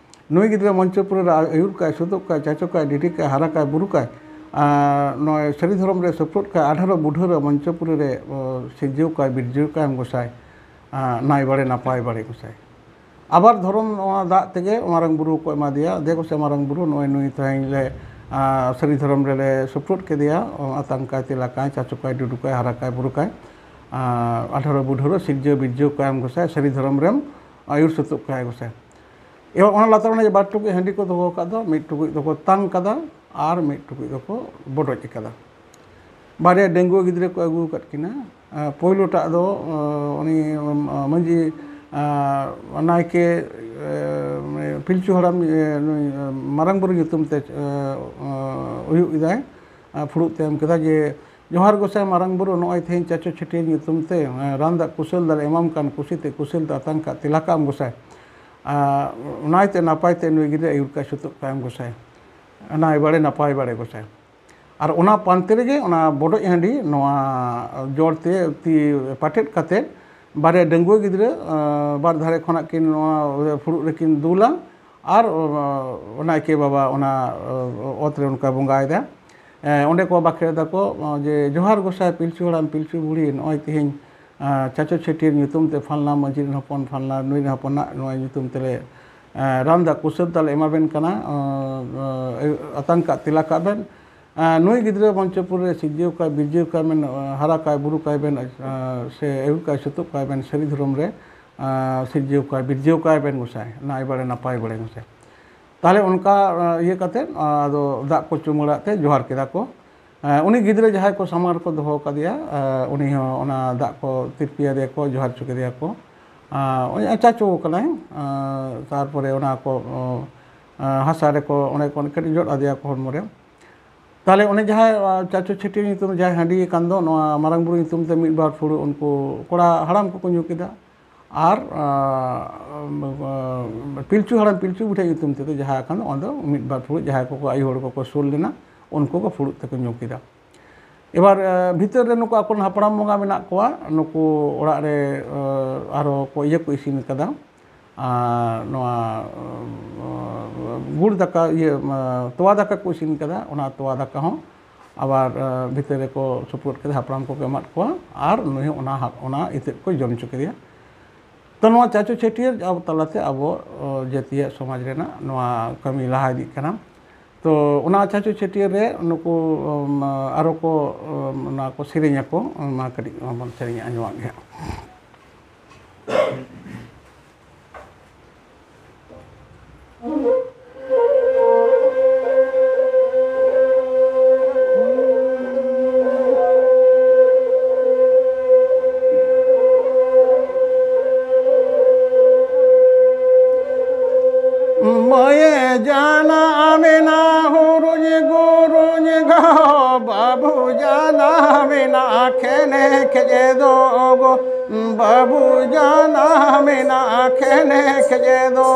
ᱱᱩᱭ ᱜᱤᱫᱽᱨᱟᱹ ᱢᱚᱧᱪᱚᱯᱩᱨᱤ ᱨᱮ ᱟᱹᱭᱩᱨ ᱠᱟᱭ, ᱥᱩᱛᱩᱜ ᱠᱟᱭ, ᱪᱟᱪᱚ ᱠᱟᱭ, ᱰᱤᱰᱤ ᱠᱟᱭ, ᱦᱟᱨᱟ ᱠᱟᱭ, ᱵᱩᱨᱩ ᱠᱟᱭ᱾ ᱟᱨ ᱱᱚᱜᱼᱚᱭ ᱥᱟᱹᱨᱤ ᱫᱷᱚᱨᱚᱢ ᱨᱮ ᱥᱩᱯᱨᱩᱫ ᱠᱟᱭ, ᱟᱴᱷᱟᱨᱚ ᱵᱩᱰᱷᱟᱹ ᱨᱮ ᱢᱚᱧᱪᱚᱯᱩᱨᱤ ᱨᱮ, ᱚ, ᱥᱤᱨᱡᱟᱹᱣ ᱠᱟᱭ, ᱵᱤᱨᱡᱟᱹᱣ ᱠᱟᱭᱮᱢ ᱜᱚᱸᱥᱟᱭ᱾ ᱟᱨ ᱱᱟᱭ ᱵᱟᱲᱮ ᱱᱟᱯᱟᱭ ᱵᱟᱲᱮ ᱜᱚᱸᱥᱟᱭ᱾ ᱟᱵᱟᱨ ᱫᱷᱚᱨᱚᱢ ᱱᱚᱣᱟ ᱫᱟᱜ ᱛᱮᱜᱮ ᱢᱟᱨᱟᱝ ᱵᱩᱨᱩ ᱠᱚ ᱮᱢᱟ ᱫᱮᱭᱟ, ᱫᱮ ᱜᱚᱸᱥᱟᱭ ᱢᱟᱨᱟᱝ ᱵᱩᱨᱩ, ᱱᱚᱜᱼᱚᱭ ᱱᱩᱭ ᱛᱮᱦᱮᱧ ᱞᱮ, ᱟᱨ ᱥᱟᱹᱨᱤ ᱫᱷᱚᱨᱚᱢ ᱨᱮᱞᱮ ᱥᱩᱯᱨᱩᱫ ᱠᱮᱫᱮᱭᱟ, ᱚ, ᱟᱛᱟᱝ ᱠᱟᱭ, ᱛᱮᱞᱟ ᱠᱟᱭ, ᱪᱟᱪᱚ ᱠᱟᱭ, ᱰᱩᱰᱩ ᱠᱟᱭ, ᱦᱟᱨᱟ ᱠᱟᱭ, ᱵᱩᱨᱩ ᱠᱟᱭ᱾ ᱟᱨ ᱟᱴᱷᱟᱨᱚ ᱵᱩᱰᱷᱟᱹ ᱨᱮ ᱥᱤᱨᱡᱟᱹᱣ ᱵᱤᱨᱡᱟᱹᱣ ᱠᱟᱭᱮᱢ ᱜᱚᱸᱥᱟᱭ, ᱥᱟᱹᱨᱤ ᱫᱷᱚᱨᱚᱢ ᱨᱮᱢ ᱟᱹᱭᱩᱨ ᱥᱩᱛᱩᱜ ᱠᱟᱭ ᱜᱚᱸᱥᱟᱭ᱾ ᱮᱵᱚᱝ ᱚᱱᱟ ᱞᱟᱛᱟᱨ ᱨᱮ ᱵᱟᱨ ᱴᱩᱠᱩᱡ ᱦᱟᱺᱰᱤ ᱠᱚ ᱫᱚᱦᱚ ᱟᱠᱟᱫ ᱫᱚ, ᱢᱤᱫ ᱴᱩᱠᱩᱡ ᱫᱚᱠᱚ ᱛᱟᱝ ᱠᱟᱫᱟ ᱟᱨ ᱢᱤᱫ ᱴᱩᱠᱩᱡ ᱫᱚᱠᱚ ᱵᱚᱰᱚᱡ ᱟᱠᱟᱫᱟ᱾ ᱵᱟᱨᱭᱟ ᱰᱟᱺᱜᱩᱣᱟᱹ ᱜᱤᱫᱽᱨᱟᱹ ᱠᱚ ᱟᱹᱜᱩ ᱟᱠᱟᱫ ᱠᱤᱱᱟ᱾ ᱟᱨ ᱯᱳᱭᱞᱳᱴᱟᱜ ᱫᱚ, ᱟᱸ, ᱩᱱᱤ, ᱟᱸ, ᱢᱟᱹᱡᱷᱤ, ᱟᱸ, ᱱᱟᱭᱠᱮ, ᱟᱸ, ᱯᱤᱞᱪᱩ ᱦᱟᱲᱟᱢ, ᱟᱸ, ᱱᱩᱭ, ᱟᱸ, ᱢᱟᱨᱟᱝ ᱵᱩᱨᱩ ᱧᱩᱛᱩᱢ ᱛᱮ, ᱟᱸ, ᱟᱸ, ᱦᱩᱭᱩᱜ ᱮᱫᱟᱭ᱾ ᱟᱨ ᱯᱷᱩᱲᱩᱜ ᱛᱮ ᱮᱢ ᱠᱮᱫᱟ ᱡᱮ, "ᱡᱚᱦᱟᱨ ᱜᱚᱸᱥᱟᱭ ᱢᱟᱨᱟᱝ ᱵᱩᱨᱩ, ᱱᱚᱜᱼᱚᱭ ᱛᱮᱦᱮᱧ ᱪᱟᱪᱚ ᱪᱷᱟᱹᱴᱭᱟᱹᱨ ᱧᱩᱛᱩᱢ ᱛᱮ, ᱟᱸ, ᱨᱟᱱ ᱫᱟᱜ ᱠᱩᱥᱟᱹᱞ ᱫᱟᱨᱮ ᱮᱢᱟᱢ ᱠᱟᱱ, ᱠᱩᱥᱤᱛᱮ ᱠᱩᱥᱟᱹᱞ ᱫᱚ ᱟᱛᱟᱝ ᱠᱟᱜ ᱛᱮᱞᱟ ᱠᱟᱜ ᱟᱢ ᱜᱚᱸᱥᱟᱭ᱾ ᱟᱨ ᱱᱟᱭᱛᱮ ᱱᱟᱯᱟᱭ ᱛᱮ ᱱᱩᱭ ᱜᱤᱫᱽᱨᱟᱹ ᱟᱹᱭᱩᱨ ᱠᱟᱭ ᱥᱩᱛᱩᱜ ᱠᱟᱭ ᱟᱢ ᱜᱚᱸᱥᱟᱭ᱾ ᱱᱟᱭ ᱵᱟᱲᱮ ᱱᱟᱯᱟᱭ ᱵᱟᱲᱮ ᱜᱚᱸᱥᱟᱭ᱾" ᱟᱨ ᱚᱱᱟ ᱯᱟᱱᱛᱮ ᱨᱮᱜᱮ ᱚᱱᱟ ᱵᱚᱰᱚᱡ ᱦᱟᱺᱰᱤ ᱱᱚᱣᱟ ᱡᱚᱲ ᱛᱮ ᱛᱤ ᱯᱟᱴᱮᱫ ᱠᱟᱛᱮᱫ ᱵᱟᱨᱭᱟ ᱰᱟᱺᱜᱩᱣᱟᱹ ᱜᱤᱫᱽᱨᱟᱹ, ᱟᱸ, ᱵᱟᱨ ᱫᱷᱟᱨᱮ ᱠᱷᱚᱱᱟᱜ ᱠᱤᱱ ᱱᱚᱣᱟ ᱯᱷᱩᱲᱩᱜ ᱨᱮᱠᱤᱱ ᱫᱩᱞᱟ ᱟᱨ, ᱟᱸ, ᱱᱟᱭᱠᱮ ᱵᱟᱵᱟ ᱚᱱᱟ, ᱟᱸ, ᱚᱛ ᱨᱮ ᱚᱱᱠᱟ ᱵᱚᱸᱜᱟᱭᱮᱫᱟ᱾ ᱮᱸ, ᱚᱸᱰᱮ ᱠᱚ ᱵᱟᱠᱷᱮᱲ ᱫᱟᱠᱚ, ᱟᱸ, ᱡᱮ, "ᱡᱚᱦᱟᱨ ᱜᱚᱸᱥᱟᱭ ᱯᱤᱞᱪᱩ ᱦᱟᱲᱟᱢ ᱯᱤᱞᱪᱩ ᱵᱩᱲᱦᱤ, ᱱᱚᱜᱼᱚᱭ ᱛᱮᱦᱮᱧ, ᱟᱸ, ᱪᱟᱪᱚ ᱪᱷᱟᱹᱴᱭᱟᱹᱨ ᱧᱩᱛᱩᱢ ᱛᱮ ᱯᱷᱟᱞᱱᱟ ᱢᱟᱹᱡᱷᱤ ᱨᱮᱱ ᱦᱚᱯᱚᱱ, ᱯᱷᱟᱞᱱᱟ ᱱᱩᱭ ᱨᱮᱱ ᱦᱚᱯᱚᱱᱟᱜ ᱱᱚᱣᱟ ᱧᱩᱛᱩᱢ ᱛᱮᱞᱮ, ᱟᱸ, ᱨᱟᱱ ᱫᱟᱜ ᱠᱚ ᱥᱟᱹᱛ ᱫᱟᱜ ᱞᱮ ᱮᱢᱟ ᱵᱮᱱ ᱠᱟᱱᱟ, ᱟᱸ, ᱟᱸ, ᱟᱛᱟᱝ ᱠᱟᱜ ᱛᱮᱞᱟ ᱠᱟᱜ ᱵᱮᱱ᱾ ᱟᱸ, ᱱᱩᱭ ᱜᱤᱫᱽᱨᱟᱹ ᱢᱚᱧᱪᱚᱯᱩᱨ ᱨᱮ ᱥᱤᱨᱡᱟᱹᱣ ᱠᱟᱭ, ᱵᱤᱨᱡᱟᱹᱣ ᱠᱟᱭ ᱵᱮᱱ, ᱟᱸ, ᱦᱟᱨᱟ ᱠᱟᱭ, ᱵᱩᱨᱩ ᱠᱟᱭ ᱵᱮᱱ, ᱟᱸ, ᱥᱮ ᱟᱹᱭᱩᱨ ᱠᱟᱭ, ᱥᱩᱛᱩᱜ ᱠᱟᱭ ᱵᱮᱱ, ᱥᱟᱹᱨᱤ ᱫᱷᱚᱨᱚᱢ ᱨᱮ, ᱟᱸ, ᱥᱤᱨᱡᱟᱹᱣ ᱠᱟᱭ, ᱵᱤᱨᱡᱟᱹᱣ ᱠᱟᱭ ᱵᱮᱱ ᱜᱚᱸᱥᱟᱭ, ᱱᱟᱭ ᱵᱟᱲᱮ, ᱱᱟᱯᱟᱭ ᱵᱟᱲᱮ ᱜᱚᱸᱥᱟᱭ᱾" ᱛᱟᱦᱞᱮ ᱚᱱᱠᱟ, ᱟᱸ, ᱤᱭᱟᱹ ᱠᱟᱛᱮᱫ, ᱟᱸ, ᱟᱫᱚ ᱫᱟᱜ ᱠᱚ ᱪᱩᱢᱟᱹᱲᱟᱜ ᱛᱮ ᱡᱚᱦᱟᱨ ᱠᱮᱫᱟ ᱠᱚ᱾ ᱟᱸ, ᱩᱱᱤ ᱜᱤᱫᱽᱨᱟᱹ ᱡᱟᱦᱟᱸᱭ ᱠᱚ ᱥᱟᱢᱟᱝ ᱨᱮᱠᱚ ᱫᱚᱦᱚ ᱠᱟᱫᱮᱭᱟ, ᱟᱸ, ᱩᱱᱤ ᱦᱚᱸ ᱚᱱᱟ ᱫᱟᱜ ᱠᱚ ᱛᱤᱨᱯᱤ ᱟᱫᱮᱭᱟ ᱠᱚ, ᱡᱚᱦᱟᱨ ᱦᱚᱪᱚ ᱠᱮᱫᱮᱭᱟ ᱠᱚ᱾ ᱟᱸ, ᱩᱱᱤ ᱪᱟᱪᱚ ᱠᱟᱱᱟᱭ, ᱟᱸ, ᱛᱟᱨᱯᱚᱨᱮ ᱚᱱᱟ ᱠᱚ, ᱟᱸ, ᱦᱟᱥᱟ ᱨᱮᱠᱚ, ᱚᱸᱰᱮ ᱠᱚ ᱠᱟᱹᱴᱤᱡ ᱡᱚᱫ ᱟᱫᱮᱭᱟ ᱠᱚ ᱦᱚᱲᱢᱚ ᱨᱮ᱾ ᱛᱟᱦᱞᱮ ᱚᱱᱮ ᱡᱟᱦᱟᱸᱭ, ᱟᱸ, ᱪᱟᱪᱚ ᱪᱷᱟᱹᱴᱭᱟᱹᱨ ᱧᱩᱛᱩᱢ ᱡᱟᱦᱟᱸᱭ ᱦᱟᱺᱰᱤ ᱟᱠᱟᱱ ᱫᱚ, ᱱᱚᱣᱟ ᱢᱟᱨᱟᱝ ᱵᱩᱨᱩ ᱧᱩᱛᱩᱢ ᱛᱮ ᱢᱤᱫ ᱵᱟᱨ ᱯᱷᱩᱲᱩᱜ ᱩᱱᱠᱩ ᱠᱚᱲᱟ ᱦᱟᱲᱟᱢ ᱠᱚᱠᱚ ᱧᱩ ᱠᱮᱫᱟ᱾ ᱟᱨ, ᱟᱸ, ᱯᱤᱞᱪᱩ ᱦᱟᱲᱟᱢ ᱯᱤᱞᱪᱩ ᱵᱩᱰᱷᱤ ᱧᱩᱛᱩᱢ ᱛᱮᱫᱚ ᱡᱟᱦᱟᱸ ᱟᱠᱟᱱ ᱫᱚ, ᱚᱱᱟ ᱫᱚ ᱢᱤᱫ ᱵᱟᱨ ᱯᱷᱩᱲᱩᱜ ᱡᱟᱦᱟᱸᱭ ᱠᱚᱠᱚ ᱟᱭᱳ ᱦᱚᱲ ᱠᱚᱠᱚ ᱥᱩᱨ ᱞᱮᱱᱟ, ᱩᱱᱠᱩ ᱠᱚ ᱯᱷᱩᱲᱩᱜ ᱛᱮᱠᱚ ᱧᱩ ᱠᱮᱫᱟ᱾ ᱮᱵᱟᱨ, ᱟᱸ, ᱵᱷᱤᱛᱟᱹᱨ ᱨᱮ ᱱᱩᱠᱩ ᱟᱠᱚᱨᱮᱱ ᱦᱟᱯᱲᱟᱢ ᱵᱚᱸᱜᱟ ᱢᱮᱱᱟᱜ ᱠᱚᱣᱟ, ᱱᱩᱠᱩ ᱚᱲᱟᱜ ᱨᱮ, ᱟᱸ, ᱟᱨᱚ ᱠᱚ ᱤᱭᱟᱹ ᱠᱚ ᱤᱥᱤᱱ ᱠᱟᱫᱟ᱾ ᱟᱨ ᱱᱚᱣᱟ, ᱟᱸ, ᱜᱩᱲ ᱫᱟᱠᱟ, ᱤᱭᱟᱹ, ᱟᱸ, ᱛᱚᱣᱟ ᱫᱟᱠᱟ ᱠᱚ ᱤᱥᱤᱱ ᱠᱟᱫᱟ, ᱚᱱᱟ ᱛᱚᱣᱟ ᱫᱟᱠᱟ ᱦᱚᱸ ᱟᱵᱟᱨ, ᱟᱸ, ᱵᱷᱤᱛᱟᱹᱨ ᱨᱮᱠᱚ ᱥᱩᱯᱨᱩᱫ ᱠᱮᱫᱟ, ᱦᱟᱯᱲᱟᱢ ᱠᱚᱠᱚ ᱮᱢᱟᱫ ᱠᱚᱣᱟ ᱟᱨ ᱱᱩᱭ ᱦᱚᱸ ᱚᱱᱟ ᱦᱟᱯ-, ᱚᱱᱟ ᱤᱛᱟᱹᱫ ᱠᱚ ᱡᱚᱢ ᱦᱚᱪᱚ ᱠᱮᱫᱮᱭᱟ᱾ ᱛᱚ, ᱱᱚᱣᱟ ᱪᱟᱪᱚ ᱪᱷᱟᱹᱴᱭᱟᱹᱨ ᱟᱵᱚ ᱛᱟᱞᱟᱛᱮ ᱟᱵᱚ, ᱟᱸ, ᱡᱟᱹᱛᱤᱭᱟᱜ ᱥᱚᱢᱟᱡᱽ ᱨᱮᱱᱟᱜ ᱱᱚᱣᱟ ᱠᱟᱹᱢᱤ ᱞᱟᱦᱟ ᱤᱫᱤᱜ ᱠᱟᱱᱟ᱾ ᱛᱚ, ᱚᱱᱟ ᱪᱟᱪᱚ ᱪᱷᱟᱹᱴᱭᱟᱹᱨ ᱨᱮ ᱱᱩᱠᱩ, ᱟᱸ, ᱟᱨᱚ ᱠᱚ, ᱟᱸ, ᱚᱱᱟ ᱠᱚ ᱥᱮᱨᱮᱧ ᱟᱠᱚ, ᱚᱱᱟ ᱠᱟᱹᱴᱤᱡ ᱵᱚᱱ ᱥᱮᱨᱮᱧ ᱟᱸᱡᱚᱢᱟᱜ ᱜᱮ ᱦᱟᱸᱜ᱾ ᱢᱟᱹᱭᱮ ᱡᱟᱱᱟᱢᱮᱱᱟ ᱦᱩᱨᱩᱧ ᱜᱩᱨᱩᱧ ᱜᱚ, ᱵᱟᱹᱵᱩ ᱡᱟᱱᱟᱢᱮᱱᱟ ᱠᱷᱮᱱᱮ ᱠᱷᱮᱡᱮ ᱫᱚ ᱜᱚ, ᱵᱟᱹᱵᱩ ᱡᱟᱱᱟᱢᱮᱱᱟ ᱠᱷᱮᱱᱮ ᱠᱷᱮᱡᱮ ᱫᱚ᱾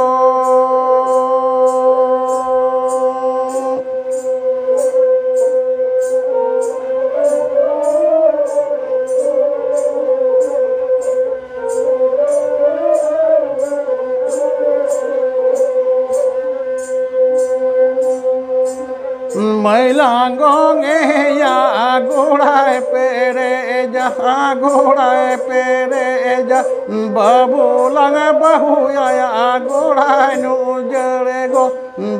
ᱢᱟᱹᱭᱞᱟᱝ ᱜᱚᱝ ᱮᱭᱟ ᱜᱚᱲᱟᱭ ᱯᱮᱨᱮᱡᱟ, ᱜᱚᱲᱟᱭ ᱯᱮᱨᱮᱡᱟ, ᱵᱟᱹᱵᱩ ᱞᱟᱝ ᱵᱟᱹᱦᱩᱭᱟᱭᱟ ᱜᱚᱲᱟᱭ ᱱᱩᱡᱟᱹᱲ ᱜᱚ,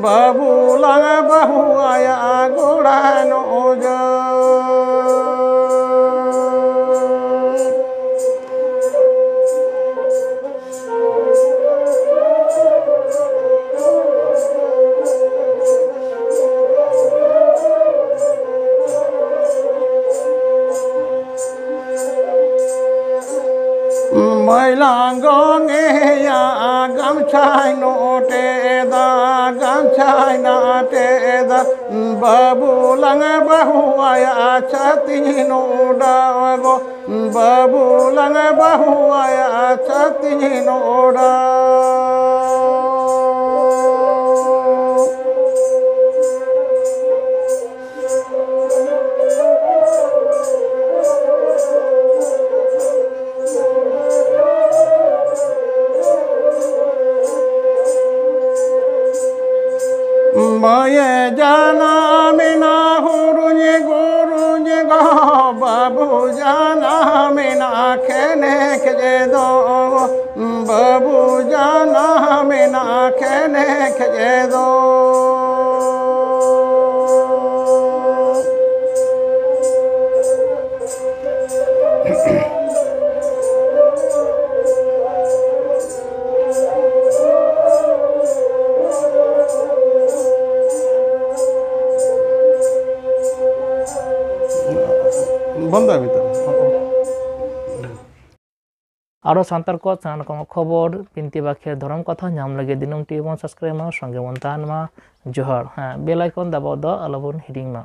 ᱵᱟᱹᱵᱩ ᱞᱟᱝ ᱵᱟᱹᱦᱩᱭᱟᱭᱟ ᱜᱚᱲᱟᱭ ᱱᱩᱡᱟᱹᱲ᱾ ᱢᱟᱹᱭᱞᱟᱝ ᱜᱚᱝ ᱮᱭᱟ ᱜᱟᱢᱪᱷᱟᱭ ᱱᱚᱴᱮᱫᱟ, ᱜᱟᱢᱪᱷᱟᱭ ᱱᱟᱴᱮᱫᱟ, ᱵᱟᱹᱵᱩ ᱞᱟᱝ ᱵᱟᱹᱦᱩ ᱟᱭᱟ ᱪᱷᱟᱹᱛᱤ ᱱᱚᱰᱟ ᱜᱚ, ᱵᱟᱹᱵᱩ ᱞᱟᱝ ᱵᱟᱹᱦᱩ ᱟᱭᱟ ᱪᱷᱟᱹᱛᱤ ᱱᱚᱰᱟ᱾ ᱢᱟᱹᱭᱮ ᱡᱟᱱᱟᱢᱮᱱᱟ ᱦᱩᱨᱩᱧ ᱜᱩᱨᱩᱧ ᱜᱚ, ᱵᱟᱹᱵᱩ ᱡᱟᱱᱟᱢᱮᱱᱟ ᱠᱷᱮᱱᱮ ᱠᱷᱮᱡᱮ ᱫᱚ, ᱵᱟᱹᱵᱩ ᱡᱟᱱᱟᱢᱮᱱᱟ ᱠᱷᱮᱱᱮ ᱠᱷᱮᱡᱮ ᱫᱚ᱾ ᱵᱚᱱᱫᱚᱭ ᱢᱮ ᱛᱚ᱾ ᱟᱨᱚ ᱥᱟᱱᱛᱟᱲ ᱠᱚᱣᱟᱜ ᱥᱟᱱᱟᱢ ᱨᱚᱠᱚᱢ ᱠᱷᱚᱵᱚᱨ, ᱵᱤᱱᱛᱤ ᱵᱟᱠᱷᱮᱲ, ᱫᱷᱚᱨᱚᱢ ᱠᱟᱛᱷᱟ ᱧᱟᱢ ᱞᱟᱹᱜᱤᱫ ᱫᱤᱱᱟᱹᱢ ᱴᱤ ᱵᱚᱱ subscribe ᱢᱟ, ᱥᱚᱸᱜᱮ ᱵᱚᱱ ᱛᱟᱦᱮᱱ ᱢᱟ᱾ ᱡᱚᱦᱟᱨ᱾ ᱦᱮᱸ, bell icon ᱫᱟᱵᱟᱣ ᱫᱚ ᱟᱞᱚᱵᱚᱱ ᱦᱤᱲᱤᱧ ᱢᱟ᱾